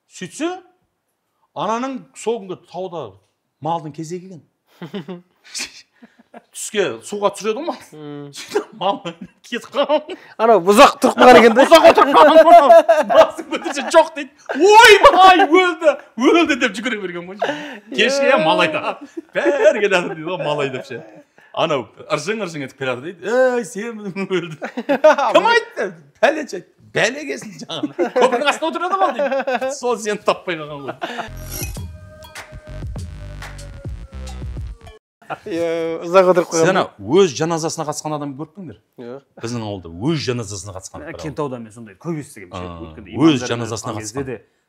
Сөйтсе, ананың сол күнгі тауда малдың кезегі келген. Түске суға түсіреді ғой мал. Сөйтіп мал кетіп қалған. Анау ұзақ тұрып қалған екен да. Ұзақ отырып қалған. Басын көтерсе жоқ дейді. Ойбай, өлді, өлді деп жүгіре берген ғой. Кешке мал айдап. Бәрі келе жатыр дейді ғой, мал айдап ше. Анау ыржың-ыржың етіп келе жатыр дейді. Ей, сен өлді. Кім айтты? Пәленше айтты. Бәле келсін жаңағы. Көпірдің астына отырады ғой дейді. Сол сені таппай қалған ғой. Ұзақ отырып қалған. Сен ана өз жаназасына қатысқан адам көріп пе? Жоқ. Біздің ауылда өз жаназасына қатысқан. Кентауда мен сондай көп естігемін. Өз жаназасына қатысқан.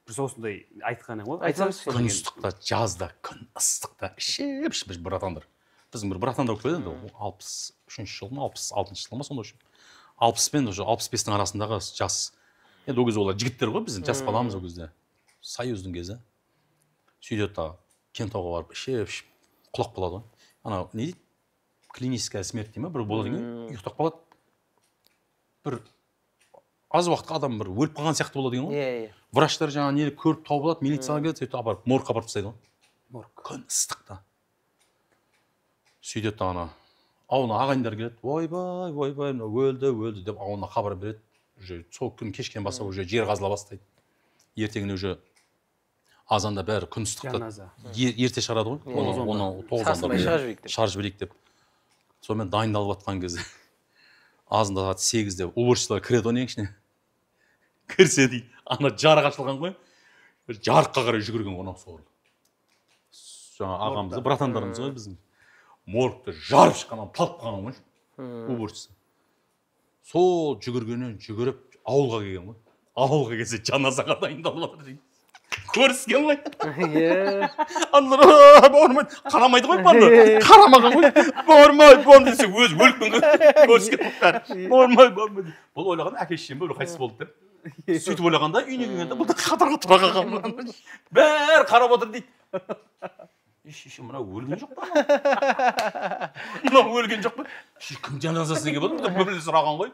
Бір осындай айтқан ғой. Айтсаңызшы. Күн ыстықта, жазда, күн ыстықта ішіп-ішіп братандар. Біздің бір братандар болып келеді енді 63-ші жыл ма, 66-шы жыл ма сондай үшін. 60 пен уже 65-тің арасындағы жас. Енді ол кезде олар жігіттер ғой, біздің жас баламыз ол кезде. Союздың кезі. Сөйтеді да Кентауға барып ішіп-ішіп құлап қалады ғой. Анау не дейді? Клиническая смерть дей ма, бір болады екен, ұйықтап қалады. Бір аз уақытқа адам бір өліп қалған сияқты болады екен ғой. Иә, иә. Врачтар жаңа нені көріп тауып алады, милицияға келеді, сөйтіп апарып моргқа апарып тастайды ғой. Морг. Күн ыстықта. Сөйтеді ана ауылына ағайындар келеді, ойбай, ойбай, мынау өлді, өлді деп ауылына хабар береді. Уже сол күн кешкен бастап уже жер қазыла бастайды. Ертеңіне уже азанда бәрі күн ыстықта ерте шығарады ғой. Оны 9-анда шығарып жіберейік деп. Сонымен дайындалып жатқан кезде азанда сағат 8-де уборщицалар кіреді ғой ішіне. Кірсе дейді, ана жарық ашылған ғой. Жарыққа қарай жүгірген ғой анау сорлы. Жаңа ағамыз, братандарымыз ғой біздің. Моргты жарып шыққан, талып қалған ғой уборщица. Сол жүгіргеннен жүгіріп ауылға келген ғой. Ауылға келсе жаназаға дайындалып жатыр дейді. Көріскен ғой. Аналар бауырмайды, қарамайды ғой барды. Қарамаған ғой. Бауырмайды, бауырмайды десе өзі өліп қалған. Көріскен бәрі. Бауырмайды, бауырмайды. Бұл ойлаған әке шешем біреу қайтыс болды деп. Сөйтіп ойлағанда үйіне келгенде бұл да қатарға тұра қалған. Бәрі қарап отыр дейді. Шеше, мынау өлген жоқ па? Мынау өлген жоқ па? Шеше, кім жаназасы деген болды? Бір-біріне сұраған ғой.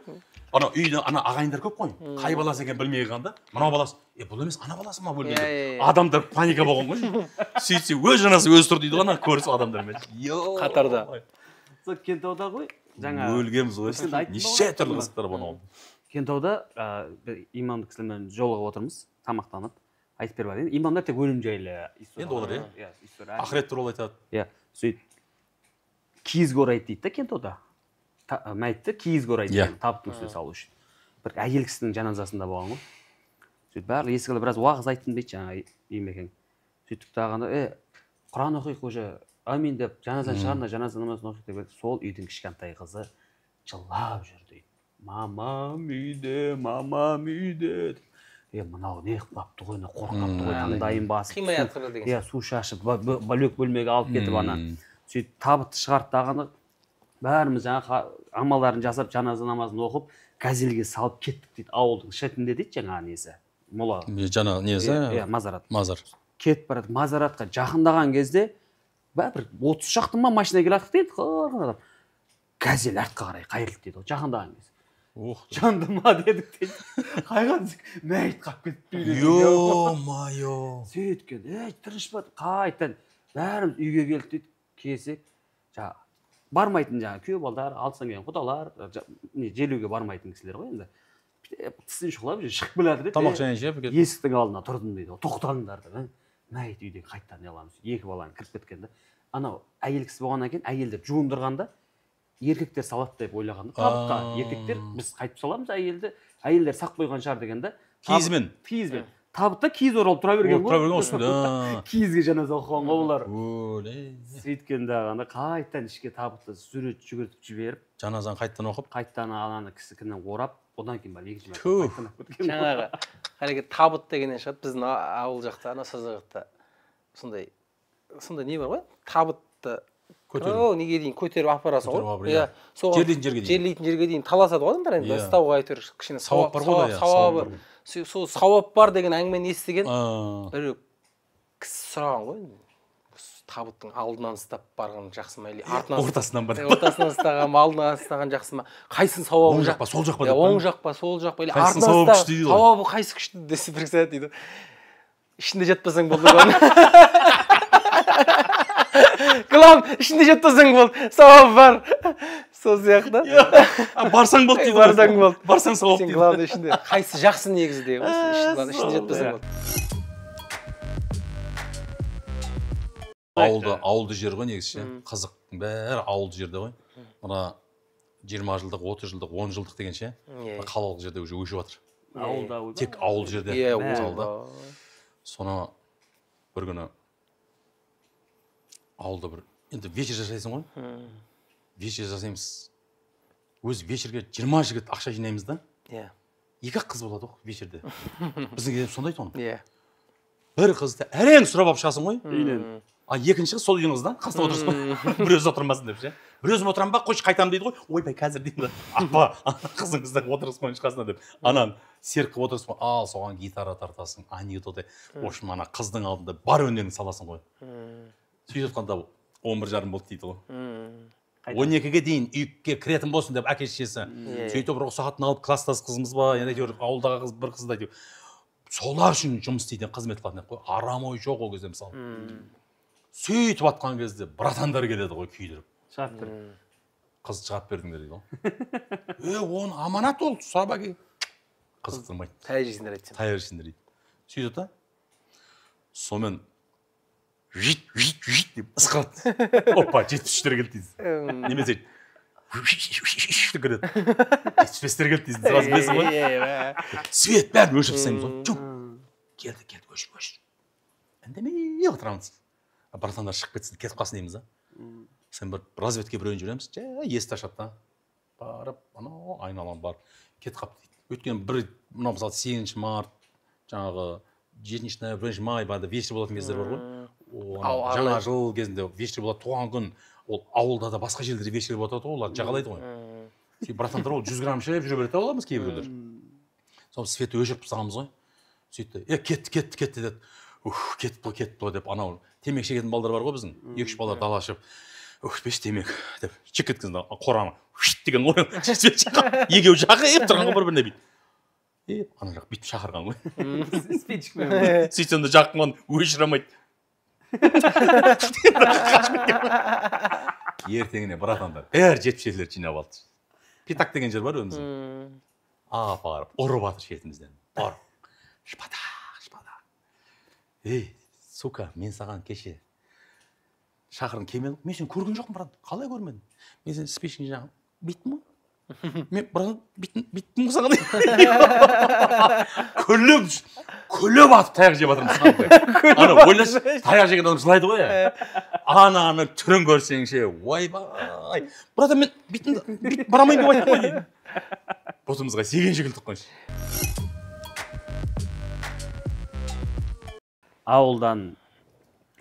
Ана үйде ана ағайындар көп қой. Қай баласы екенін білмей қалғанда, мынау баласы, бұл емес, ана баласы ма өлген деп. Адамдар паника болған ғой. Сөйтсе, өз жаназасы өзі тұр дейді ғой, ана көріс адамдармен. Қатарда. Сол Кентауда ғой, жаңа өлгенбіз ғой. Неше түрлі қызықтар болған. Кентауда бір имамды кісілермен жолығып отырмыз, тамақтанып. Айтып беріп жатыр. Имамдар тек өлім жайлы история. Енді олар, иә, история. Ақырет туралы айтады. Иә, сөйтіп киізге орайды дейді да Кентауда. Мәйітті киізге орайды, табыттың үстіне салу үшін. Бір әйел кісінің жаназасында болған ғой. Сөйтіп барлығы есік алды біраз уағыз айттым дейді жаңағы имекең. Сөйттік тағанда, Құран оқиық уже, амин деп жаназаны шығарыңдар, жаназа намазын оқиық деп. Сол үйдің кішкентай қызы жылап жүр дейді. Мамам үйде, мамам үйде. Мынау не қылыпты ғой, қорқапты ғой, таңдайын басып, қимай жатыр деген. Иә, су шашып, бөлек бөлмеге алып кетіп ана. Сөйтіп табытты шығарды дағыны, бәріміз жаңағы амалдарын жасап, жаназа намазын оқып, газельге салып кеттік дейді, ауылдың шетінде дейді жаңағы несі. Мола. Жаңа несі? Иә, мазарат. Мазар. Кетіп барады, мазаратқа жақындаған кезде, бір 30 шақты ма машина келе жатыр дейді, қырғын. Газель артқа қарай қайырылды дейді, жақындаған кезде. Жанды ма дедік дейді. Қайған мәйіт қап кетті. Ё-моё. Сөйткен, тыныш па, қайтадан бәріміз үйге келдік дейді. Келсек, жаңа бармайтын жаңа күйеу балдар, алыстан келген құдалар, желуге бармайтын кісілер ғой енді. Тісін шұқылап шығып келе жатыр дейді. Тамақ шайын жеп кетті. Есіктің алдына тұрдым дейді. Тоқтаңдар деп. Мәйіт үйден қайтадан не аламыз. Екі баланы кіріп кеткен да. Анау әйел кісі болғаннан кейін әйелдер жуындырғанда еркектер салады деп ойлағанда, табытқа еркектер біз қайтып саламыз әйелді, әйелдер сақ қойған шығар дегенде, киізбен. Киізбен. Табытта киіз оралып тұра берген ғой. Тұра берген үстінде. Киізге жаназа оқыған ғой бұлар. Өле. Сөйткенде ана қайтадан ішке табытты сурет жүгіртіп жіберіп, жаназаны қайтадан оқып, қайтадан ананы кісікінен орап, одан кейін барып екінші мәрте қайтадан алып кеткен. Жаңағы қареке табыт дегеннен шығады, біздің ауыл жақта, ана Созақ жақта сондай не бар ғой? Табытты көтеріп, неге дейін көтеріп апарасың ғой. Иә, соған жерлейтін жерге дейін. Жерлейтін жерге дейін таласады ғой адамдар енді. Ұстауға әйтеуір кішкене сауап бар ғой, сауабы. Сол сауап бар деген әңгімені естіген бір кісі сұраған ғой. Табыттың алдынан ұстап барған жақсы ма, или артынан ортасынан ба? Ортасынан ұстаған, алдынан ұстаған жақсы ма? Қайсының сауабы? Оң жақ па, сол жақ па? Оң жақ па, сол жақ па? Или артынан ұстаған сауабы қайсы күшті десе бір кісі дейді. Ішінде жатпасаң болды ғой. Главное, ішінде жатпасаң болды, сауап бар. Сол сияқты. Барсаң болды дейді. Барсаң болды. Барсаң сауап дейді. Сен главное ішінде. Қайсы жақсы негізі деген ғой. Ішінде жатпасаң болды. Ауылды жер ғой негізі ше. Қызықтың бәрі ауылды жерде ғой. Мына 20 жылдық, 30 жылдық, 10 жылдық деген ше. Қалалық жерде уже өшіп жатыр. Ауылда. Тек ауыл жерде. Ауылда. Соны бір күні ауылда бір, енді вечер жасайсың ғой. Вечер жасаймыз. Өз вечерге 20 жігіт ақша жинаймыз да. Иә. Екі қыз болады ғой вечерде. Біздің кезде сондай тұғын. Иә. Бір қызды әрең сұрап алып шығасың ғой. Үйден. А екінші қыз сол үйдің қызы да, қасында отырсың ғой. Бір өзі отырмасын деп ше. Бір өзім отырамын ба, қойшы қайтамын дейді ғой. Ойбай, қазір деймін да. Апа, қызыңызды отырғызып қойыңызшы қасына деп. Анан серік қылып отырсың ғой. Ал соған гитара тартасың, анекдот. В общем, ана қыздың алдында бар өнеріңді саласың ғой. Сөйтіп жатқанда 11:30 болды дейді ғой. 12-ге дейін үйге кіретін болсын деп әке шешесі. Сөйтіп рұқсатын алып класстас қызымыз ба, енді әйтеуір ауылдағы қыз бір қызды әйтеуір. Солар үшін жұмыс істейтін, қызмет қылатын еді ғой. Арам ой жоқ ол кезде мысалы. Сөйтіп атқан кезде братандар келеді ғой күйдіріп. Шығарып бер. Қыз шығарып бердіңдер дейді ғой. Оны аманат ол, сұрап әке. Қызықтырмайды. Таяқ жейсіңдер айтсам. Таяқ жейсіңдер дейді. Сөйтеді да. Сонымен жит, жит, жит деп ысқырады. Опа, 73-тер келді дейсің. Немесе деп кіреді. 75-тер келді дейсің. Сразу білесің ғой. Свет бәрін өшіріп тастаймыз ғой. Чук. Келді, келді, өшір, өшір. Үндемей отырамыз. Братандар шығып кетсін, кетіп қалсын дейміз да. Сен бір разведке біреуін жібереміз, жай есікті ашады да. Барып, анау айналаны барып, кетіп қалыпты дейді. Өйткені бір, мынау мысалы 8 март, жаңағы 7 ноябрь, 1 май барды вечер болатын кездер бар ғой. Жаңа жыл кезінде вечер болады, туған күн. Ол ауылда да басқа жерлерде вечер болады ғой, олар жағалайды ғой. Сөйтіп братандар ол 100 грамм ішіп жүре береді аламыз кейбіреулер. Сол светті өшіріп тастағанбыз ғой. Сөйтті, кетті, кетті, кетті деді. Ух, кетті ғой, кетті ғой деп анау темекі шегетін балдар бар ғой біздің. 2-3 балдар дала шығып, ух, беш темекі деп чек еткізді, қораны деген ғой. Екеуі жақайып тұрған ғой бір-біріне бүйтіп. Ана жақ бүйтіп шақырған ғой. Спичкамен. Сөйтсем де жаққан өшіре алмайды. Ертеңіне братандар бәрі 77-лер жинап алды. Питак деген жер бар өзіміздің. Апарып ұрып жатыр шетімізден. Ұрып. Шпадақ, шпадақ. Ей, сука, мен саған кеше шақырдым, келмедің. Мен сені көрген жоқпын, брат. Қалай көрмедің? Мен сені спичканы жағып бүйттім ғой. Мен, брат, бүйттім ғой саған. Күліп, күліп атып таяқ жеп жатырмын. Ана ойлашы, таяқ жеген адам жылайды ғой. Ананы түрін көрсең ше, ойбай. Брат, мен бүйттім, барамайын деп айттым ғой дейді. Бұтымызға сегенше күлдік қойшы. Ауылдан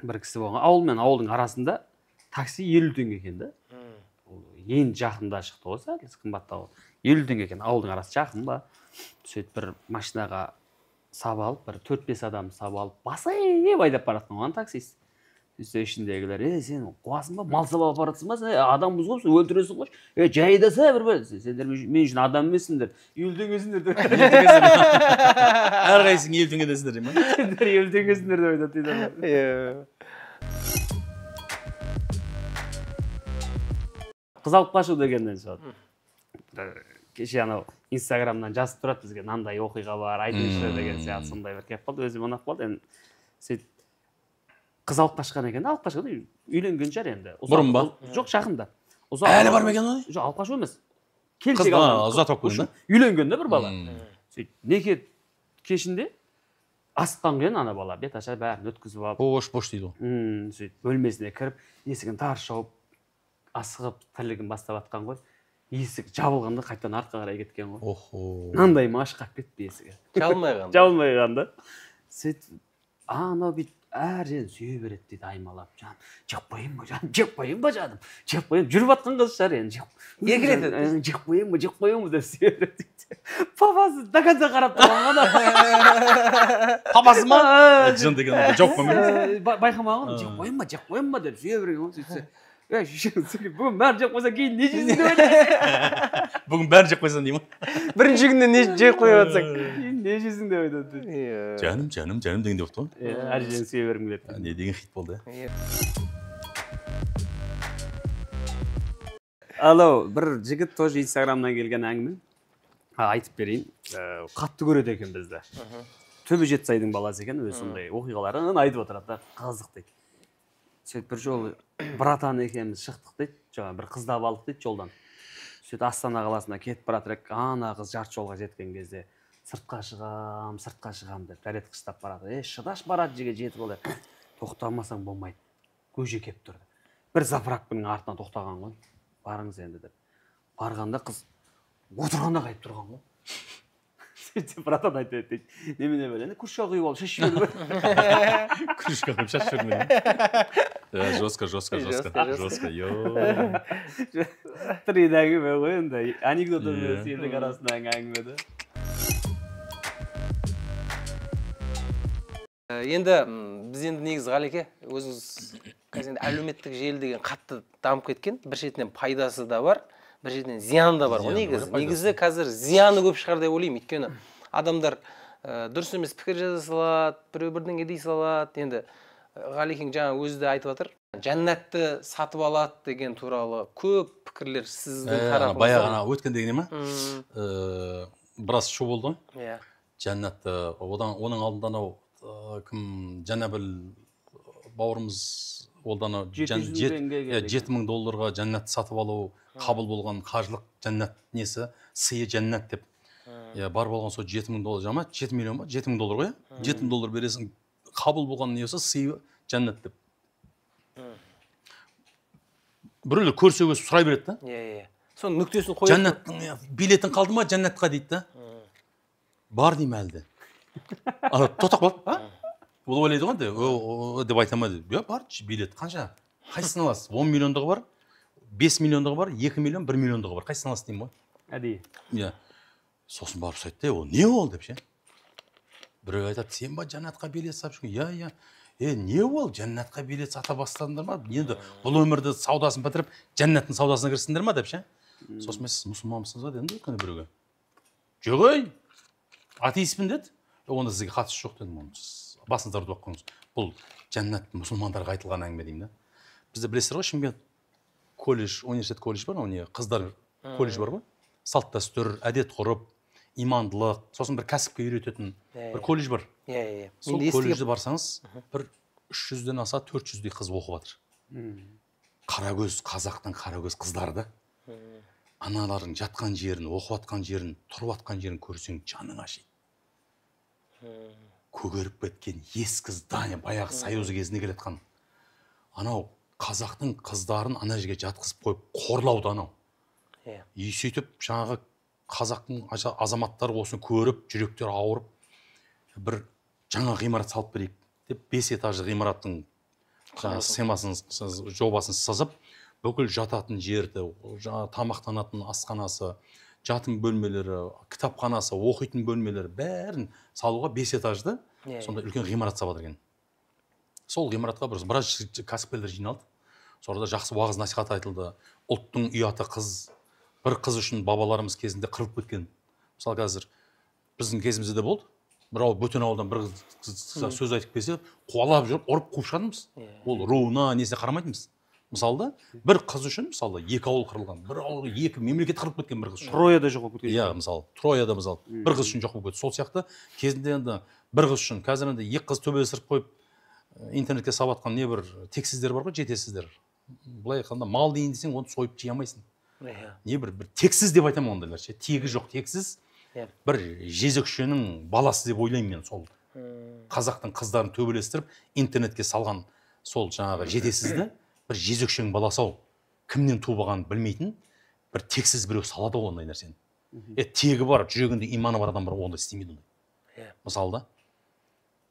бір кісі болған. Ауыл мен ауылдың арасында такси 50 теңге екен да. Ең жақында шықты ғой, сәл қымбаттау. 50 теңге екен, ауылдың арасы жақын ба. Сөйтіп бір машинаға сап алып, бір 4-5 адам сап алып, басып айдап бара жатқан оған таксист. Сөйтсе ішіндегілер, сен қуасың ба, мал сап алып бара жатсың ба, сен адамбыз ғой, сен өлтіресің ғой. Жайдаса бір бір, сендер мен үшін адам емессіңдер, 50 теңгесіңдер деп. Әрқайсың 50 теңгедесіңдер дей ма? Сендер 50 теңгесіңдер деп айтады дейді. Қыз алып қашу дегеннен шығады. Кеше анау Инстаграмнан жазып тұрады бізге, мынандай оқиға бар, айтыңызшы деген сияқты сондай бір келіп қалды, өзім ұнап қалды. Енді сөйтіп қыз алып қашқан екен, алып қашқан, үйленген шығар енді. Бұрын ба? Жоқ, жақында. Әлі бар ма екен ол? Жоқ, алып қашу емес. Келіншек алған. Ұзатып алып қойған да? Үйленген да бір бала. Сөйтіп неке кешінде асыққан екен ана бала, бет аша бәрін өткізіп алып. Бош, бош дейді ғой. Сөйтіп бөлмесіне кіріп, есігін тарс жауып, асығып тірлігін бастап атқан ғой. Есік жабылғанда қайтадан артқа қарай кеткен ғой. Охо. Мынандай маш қап кетті есігі. Жабылмай қалған. Жабылмай қалған да. Сөйтіп анау бүйтіп әр жерін сүйе береді дейді, аймалап. Жаным, жеп қояйын ба, жаным, жеп қояйын ба, жаным, жеп қояйын. Жүріп атқан қыз шығар енді, Еркелетеді. Жеп қояйын ба, жеп қояйын ба деп сүйе береді дейді. Папасы до конца қарап тұрған ғой. Папасы ма? Жын деген жауап қоймайды. Байқамаған ғой, жеп қояйын ба, жеп қояйын ба деп сүйе берген ғой. Сөйтсе, бүгін бәрін жеп қойсаң, кейін не жейсің деп ойлаймын. Бүгін бәрін жеп қойсаң деймін. Бірінші күнде не жеп қойып жатсаң. Кейін не жейсің деп айтады. Жаным, жаным, жаным деген деп отыр ғой. Әр жерін сүйе бергім келеді. Не деген хит болды. Алло, бір жігіт тоже Инстаграмнан келген әңгіме. Айтып берейін. Қатты көреді екен бізді. Түбі Жетісайдың баласы екен, өзі сондай оқиғаларын айтып отырады да, қызық дейді. Сөйтіп бір жолы братан екеуміз шықтық дейді, жаңа бір қызды алдық дейді жолдан. Сөйтіп Астана қаласына кетіп бара жатыр едік, ана қыз жарты жолға жеткен кезде сыртқа шығам, сыртқа шығам деп дәрет қыстап барады. Шыдаш барады жеге жетіп ал деп. Тоқтамасаң болмайды. Көже кеп тұрды. Бір заправканың артына тоқтаған ғой. Барыңыз енді деп. Барғанда қыз отырғанда қайтып тұрған ғой. Сөйтсе братан айтады дейді. Немене бәле, енді күршке құйып алып шашып жіберді. Күршке құйып шашып жіберді. Жестко, жестко, жестко, жестко. Тірі әңгіме ғой енді. Анекдот емес, елдің арасындағы әңгіме да. Енді біз енді негізі Ғалеке, өзіңіз қазір енді әлеуметтік желі деген қатты дамып кеткен, бір шетінен пайдасы да бар, бір шетінен зияны да бар ғой негізі. Негізі қазір зияны көп шығар деп ойлаймын, өйткені адамдар дұрыс емес пікір жаза салады, біреу бірдеңе дей салады. Енді Ғалекең жаңа өзі де айтып жатыр, жәннатты сатып алады деген туралы көп пікірлер сіздің тарапыңыздан. Баяғы ана өткендегі не ма? Біраз шу болды ғой. Иә. Жәннатты, одан оның алдында анау кім Жәнәбіл бауырымыз олдан 7 мың долларға жәннатты сатып алу қабыл болған қажылық жәннат несі, сыйы жәннат деп. Бар болған сол 7 мың доллар жама, 7 миллион ба? 7 мың доллар ғой, 7 мың доллар бересің, қабыл болған не болса сыйы жәннат деп. Біреулер көрсе өсіп сұрай береді да. Иә, иә. Соның нүктесін қойып. Жәннаттың билетін қалды ма жәннатқа дейді да. Бар деймін әлі де. Ана тоқтап қалып, а? Ол ойлайды ғой, деп айта ма дейді. Иә, бар, билет қанша? Қайсысын аласыз? 10 миллиондығы бар, 5 миллиондығы бар, 2 миллион, 1 миллиондығы бар. Қайсысын аласыз деймін ғой. Әдейі. Иә. Сосын барып сұрайды, ол не ол деп ше. Біреу айтады, сен ба жәннатқа билет сатып жүрген? Иә, иә. Не ол, жәннатқа билет сата бастадыңдар ма? Енді бұл өмірді саудасын бітіріп, жәннаттың саудасына кірістіңдер ма деп ше. Сосын мен, сіз мұсылманбысыз ба дедім де өткенде біреуге. Жоқ ей, атеистпін деді. Онда сізге қатысы жоқ дедім, оны сіз басыңызды ауыртып қойыңыз. Бұл жәннат мұсылмандарға айтылған әңгіме деймін да. Бізде білесіздер ғой, Шымкент колледж, университет колледж бар, не қыздар колледж бар ғой. Салт дәстүр, әдет ғұрып, имандылық, сосын бір кәсіпке үйрететін бір колледж бар. Иә. Сол колледжде барсаңыз, бір 300-ден аса 400-дей қыз оқып жатыр. Қарагөз, қазақтың қарагөз қыздары да. Аналардың жатқан жерін, оқып жатқан жерін, тұрып жатқан жерін көрсең, жаның ашиды. Көгеріп кеткен ескі здание, баяғы Союз кезінде келе жатқан. Анау қазақтың қыздарын ана жерге жатқызып қойып қорлауда анау. И сөйтіп жаңағы қазақтың азаматтары осыны көріп, жүректері ауырып, бір жаңа ғимарат салып берейік деп 5 этажды ғимараттың жаңағы схемасын, жобасын сызып, бүкіл жататын жерді, жаңа тамақтанатын асханасы, жатын бөлмелері, кітапханасы, оқитын бөлмелері бәрін салуға 5 этажды сондай үлкен ғимарат салып жатыр екен. Сол ғимаратқа біраз кәсіпкерлер жиналды. Сол арада жақсы уағыз насихат айтылды. Ұлттың ұяты қыз. Бір қыз үшін бабаларымыз кезінде қырылып кеткен. Мысалы қазір біздің кезімізде де болды. Бір ауыл, бөтен ауылдан бір қыз сөз айтып келсе, қуалап жүріп, ұрып қуып шығатынбыз. Ол руына, несіне қарамайтынбыз. Мысалы да, бір қыз үшін, мысалы, 2 ауыл қырылған, бір ауыл, 2 мемлекет қырылып кеткен бір қыз үшін. Трояда жоқ болып кеткен. Иә, мысалы, Трояда мысалы, бір қыз үшін жоқ болып кетті. Сол сияқты кезінде енді бір қыз үшін, қазір енді 2 қыз төбелестіріп қойып, интернетке салып жатқан не бір тексіздер бар ғой, жетесіздер. Былай айтқанда, мал дейін десең, оны сойып жей алмайсың. Не бір тексіз деп айтамын ондайлар ше, тегі жоқ тексіз. Бір жезөкшенің баласы деп ойлаймын мен сол. Қазақтың қыздарын төбелестіріп интернетке салған сол жаңағы жетесізді бір жезөкшенің баласы ау, кімнен туып білмейтін бір тексіз біреу салады ғой ондай нәрсені. Тегі бар, жүрегінде иманы бар адам бар, ондай істемейді ондай. Мысалы да,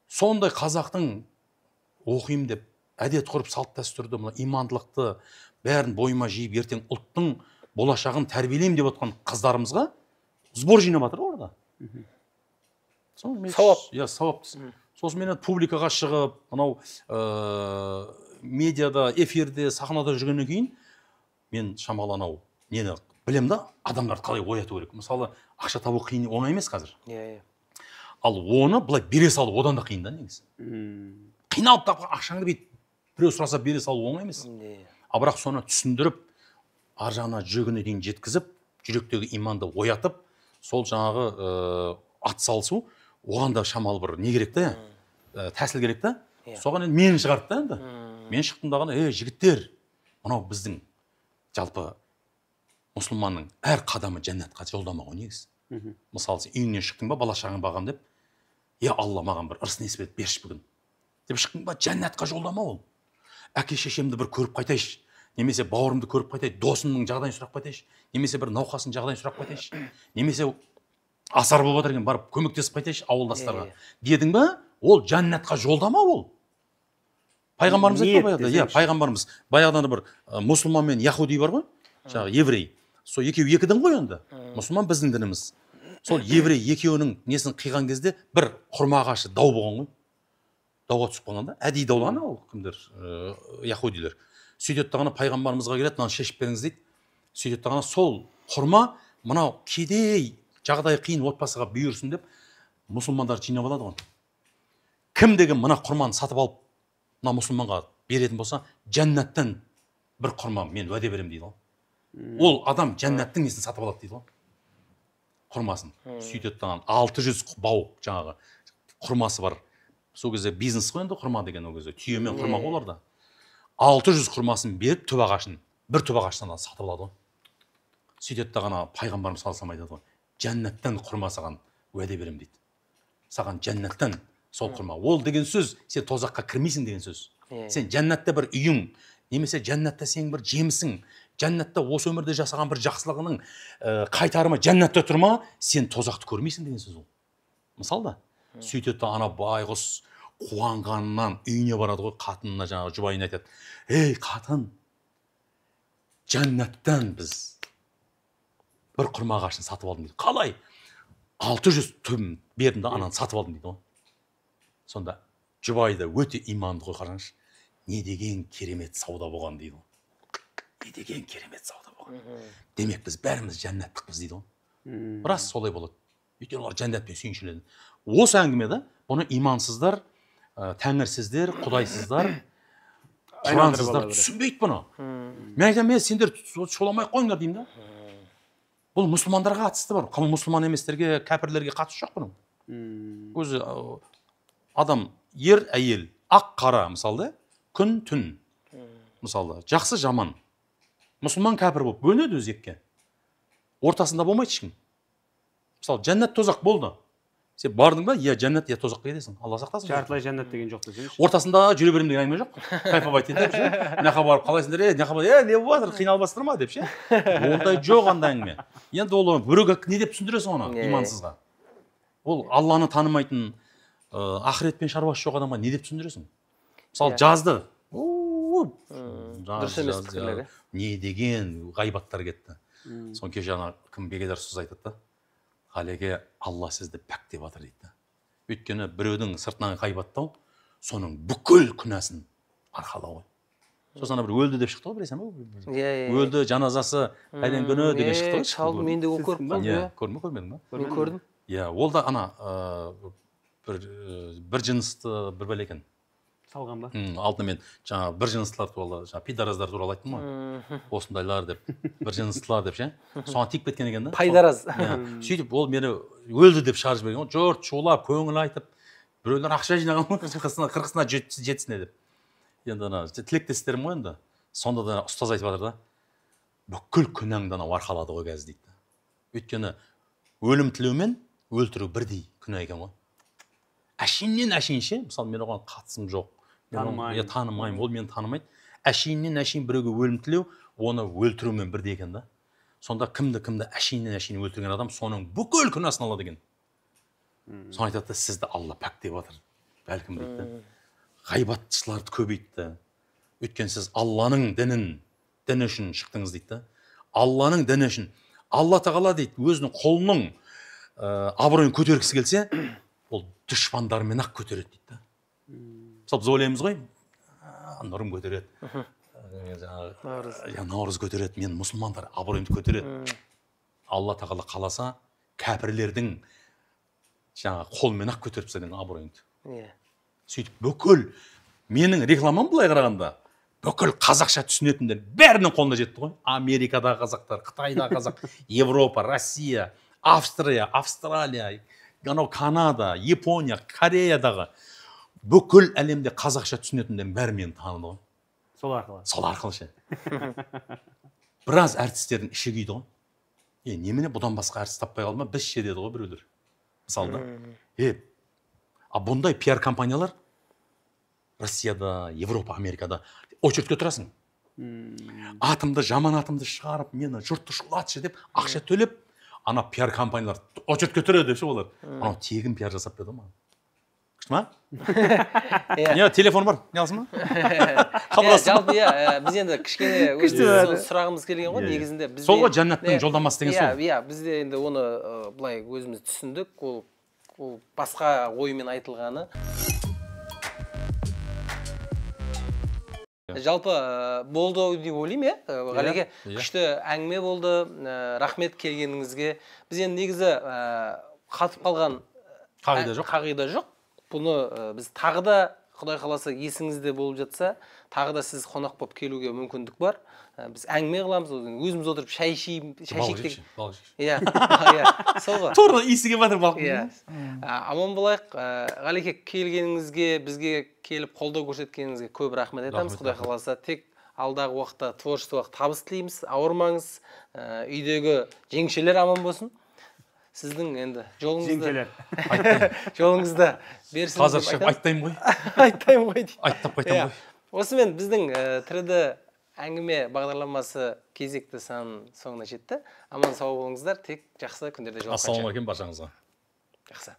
сондай қазақтың оқимын деп әдет ғұрып, салт дәстүрді, мына имандылықты бәрін бойыма жиып, ертең ұлттың болашағын тәрбиелеймін деп отқан қыздарымызға сбор жинап жатыр ғой орда. Сауап. Иә, сауап. Сосын мен публикаға шығып, мынау медиада, эфирде, сахнада жүргеннен кейін мен шамалы анау нені білемін да, адамдарды қалай ояту керек. Мысалы, ақша табу қиын, оңай емес қазір. Иә. Ал оны былай бере салу одан да қиын да негізі. Қиналып тапқан ақшаңды бүйтіп біреу сұраса бере салу оңай емес. А бірақ соны түсіндіріп, ар жағына жүрегіне дейін жеткізіп, жүректегі иманды оятып, сол жаңағы ат салысу, оған да шамалы бір не керек та, тәсіл керек та. Соған енді мені шығарды да енді. Мен шықтым дағаны, жігіттер, мынау біздің жалпы мұсылманның әр қадамы жәннатқа жолдама ғой негізі. Мысалы, сен үйіңнен шықтың ба, бала шағаң бағам деп, я Алла маған бір ырыс несіп ет берші бүгін деп шықтың ба, жәннатқа жолдама ол. Әке шешемді бір көріп қайтайыншы, немесе бауырымды көріп қайтайын, досымның жағдайын сұрап қайтайыншы, немесе бір науқасының жағдайын сұрап қайтайыншы, немесе асар болып жатыр екен, барып көмектесіп қайтайыншы ауылдастарға дедің ба, ол жәннатқа жолдама ол. Пайғамбарымыз айтты баяғыда, иә, пайғамбарымыз баяғыдан бір мұсылман мен яхуди бар ғой, жаңағы еврей. Сол екеуі екі дін ғой енді. Мұсылман біздің дініміз. Сол еврей екеуінің несін қиған кезде бір құрма ағашы дау болған ғой. Дауға түсіп қалған да, әдейі даулаған ол кімдер, яхудилер. Сөйтеді дағана пайғамбарымызға келеді, мынаны шешіп беріңіз дейді. Сөйтеді дағана сол құрма мынау кедей жағдайы қиын отбасыға бұйырсын деп мұсылмандар жинап алады ғой. Кім деген мына құрманы сатып алып мына мұсылманға беретін болса, жәннаттан бір құрма мен уәде беремін дейді ғой. Ол адам жәннаттың несін сатып алады дейді ғой. Құрмасын. Сөйтеді дағана 600 бау жаңағы құрмасы бар. Сол кезде бизнес қой енді құрма деген ол кезде. Түйе мен құрма ғой оларда. 600 құрмасын беріп түп ағашын, бір түп ағаштан сатып алады ғой. Сөйтеді дағана пайғамбарымыз саллаллаху алейхи айтады ғой. Жәннаттан құрма саған уәде беремін дейді. Саған жәннаттан сол құрма. Ол деген сөз, сен тозаққа кірмейсің деген сөз. Сен жәннатта бір үйің, немесе жәннатта сенің бір жемісің, жәннатта осы өмірде жасаған бір жақсылығының қайтарымы жәннатта тұрма, сен тозақты көрмейсің деген сөз ол. Мысал да. Сөйтеді ана байғұс қуанғаннан үйіне барады ғой, қатынына жаңағы жұбайына айтады. Ей, қатын, жәннаттан біз бір құрма ағашын сатып алдым дейді. Қалай? 600 түбін бердім да ананы сатып алдым дейді ғой. Сонда жұбайы да өте иманды ғой, қараңызшы. Не деген керемет сауда болған дейді ғой. Не деген керемет сауда болған. Демек біз бәріміз жәннаттықпыз дейді ғой. Рас солай болады. Өйткені олар жәннатпен сүйіншіленеді. Осы әңгімеде бұны имансыздар, тәңірсіздер, құдайсыздар, құрансыздар түсінбейді бұны. Мен айтамын, сендер шоламай қойыңдар деймін да. Бұл мұсылмандарға қатысты бар. Мұсылман еместерге, кәпірлерге қатысы жоқ бұның. Өзі адам ер, әйел, ақ, қара мысалы, күн, түн мысалы, жақсы, жаман. Мұсылман кәпір болып бөлінеді өзі екіге. Ортасында болмайды ешкім. Мысалы, жәннат тозақ болды. Сен бардың ба, я жәннат, я тозаққа кетесің. Алла сақтасын. Жартылай жәннат деген жоқ десеңші. Ортасында жүре беремін деген әңгіме жоқ. Кайфовать етіп ше. Мына жаққа барып қалайсыңдар, мына жаққа барып, не болып жатыр, қиналып ма деп ше. Ондай жоқ андай әңгіме. Енді ол біреуге не деп түсіндіресің оны имансызға? Ол Алланы танымайтын, ақыретпен шаруасы жоқ адамға не деп түсіндіресің? Мысалы, жазды. Дұрыс емес пікірлер. Не деген ғайбаттар кетті. Соны кеше ана кім Бегедар ұстаз айтады да. Ғалеке, Алла сізді пәк деп жатыр дейді. Өйткені біреудің сыртынан ғайбаттау, соның бүкіл күнәсін арқалау ғой. Сосын ана бір өлді деп шықты ғой, білесің ба? Өлді, жаназасы пәлен күні деген шықты ғой. Шалды, мен де көріп қалдым. Иә, көрдің бе, көрмедің ба? Мен көрдім. Иә, ол да ана бір жынысты бір бәле екен. Салған ба? Алдында мен жаңа бір жыныстылар туралы, жаңа пидораздар туралы айттым ғой. Осындайлар деп, бір жыныстылар деп ше. Соған тиіп кеткен екен да. Пайдараз. Сөйтіп ол мені өлді деп шығарып жіберген ғой. Жұрт шулап, көңіл айтып, біреулер ақша жинаған ғой, қырқысына жетсіне деп. Енді ана тілектестерім ғой енді. Сонда да ұстаз айтып жатыр да. Бүкіл күнәңді анау арқалады ғой қазір дейді. Өйткені өлім тілеумен өлтіру бірдей күнә екен ғой. Әшейіннен әшейін ше, мысалы мен оған қатысым жоқ. Танымаймын. Танымаймын, ол мені танымайды. Әшейіннен әшейін біреуге өлім тілеу, оны өлтірумен бірдей екен да. Сонда кімді әшейіннен әшейін өлтірген адам соның бүкіл күнәсін алады екен. Соны айтады да, сізді Алла пәк деп жатыр. Бәлкім дейді. Ғайбатшыларды көбейтті. Өйткені сіз Алланың діні үшін шықтыңыз дейді. Алланың діні үшін. Алла тағала дейді, өзінің қолының абыройын көтергісі келсе, ол дұшпандармен ақ көтереді дейді. Мысалы, біз ойлаймыз ғой, Нұрым көтереді, Наурыз көтереді, мен мұсылмандар абыройымды көтереді. Алла тағала қаласа, кәпірлердің жаңа қолмен ақ көтеріп тастаған абыройымды. Сөйтіп бүкіл менің рекламам былай қарағанда, бүкіл қазақша түсінетіндер бәрінің қолына жетті ғой. Америкадағы қазақтар, Қытайдағы қазақ, Европа, Россия, Австрия, Австралия, анау Канада, Япония, Кореядағы бүкіл әлемде қазақша түсінетіндердің бәрі мені таныды ғой. Сол арқылы. Сол арқылы ше. Біраз әртістердің іші күйді ғой. Немене бұдан басқа әртіс таппай қалды ма? Біз ше деді ғой біреулер. Мысалы да. А бұндай пиар компаниялар Россияда, Европа, Америкада очередке тұрасың. Атымды, жаман атымды шығарып, мені жұртты шулатшы деп ақша төлеп, ана пиар компаниялар очередке тұрады деп ше олар. Анау тегін пиар жасап берді маған. Күшті ма? Не, телефон бар, не аласың ба? Жалпы, иә, біз енді кішкене сұрағымыз келген ғой, негізінде. Сол ғой жәннаттың жолдамасы деген сол. Иә, біз де енді оны былай өзіміз түсіндік, ол басқа оймен айтылғаны. Жалпы болды деп ойлаймын, иә? Ғалеке, күшті әңгіме болды, рахмет келгеніңізге. Біз енді негізі қатып қалған қағида жоқ. Бұны біз тағы да, Құдай қаласа, есіңізде болып жатса, тағы да сіз қонақ болып келуге мүмкіндік бар. Біз әңгіме қыламыз, өзіміз отырып шай ішейік. Иә, сол ғой. Тура иісі келіп жатыр балықтың. Иә. Аман болайық. Ғалеке, келгеніңізге, бізге келіп қолдау көрсеткеніңізге көп рахмет айтамыз. Құдай қаласа, тек алдағы уақытта творчестволық табыс тілейміз. Ауырмаңыз, үйдегі жеңшелер аман болсын. Сіздің енді жолыңызды жолыңызды берсін. Қазір шығып айттайым ғой. Айттайым ғой дейді. Айттап қайтам ғой. Осымен біздің 3D әңгіме бағдарламасы кезекті санның соңына жетті. Аман сау болыңыздар, тек жақсы күндерде жолыққанша. Ассалаумағалейкум баршаңызға. Жақсы.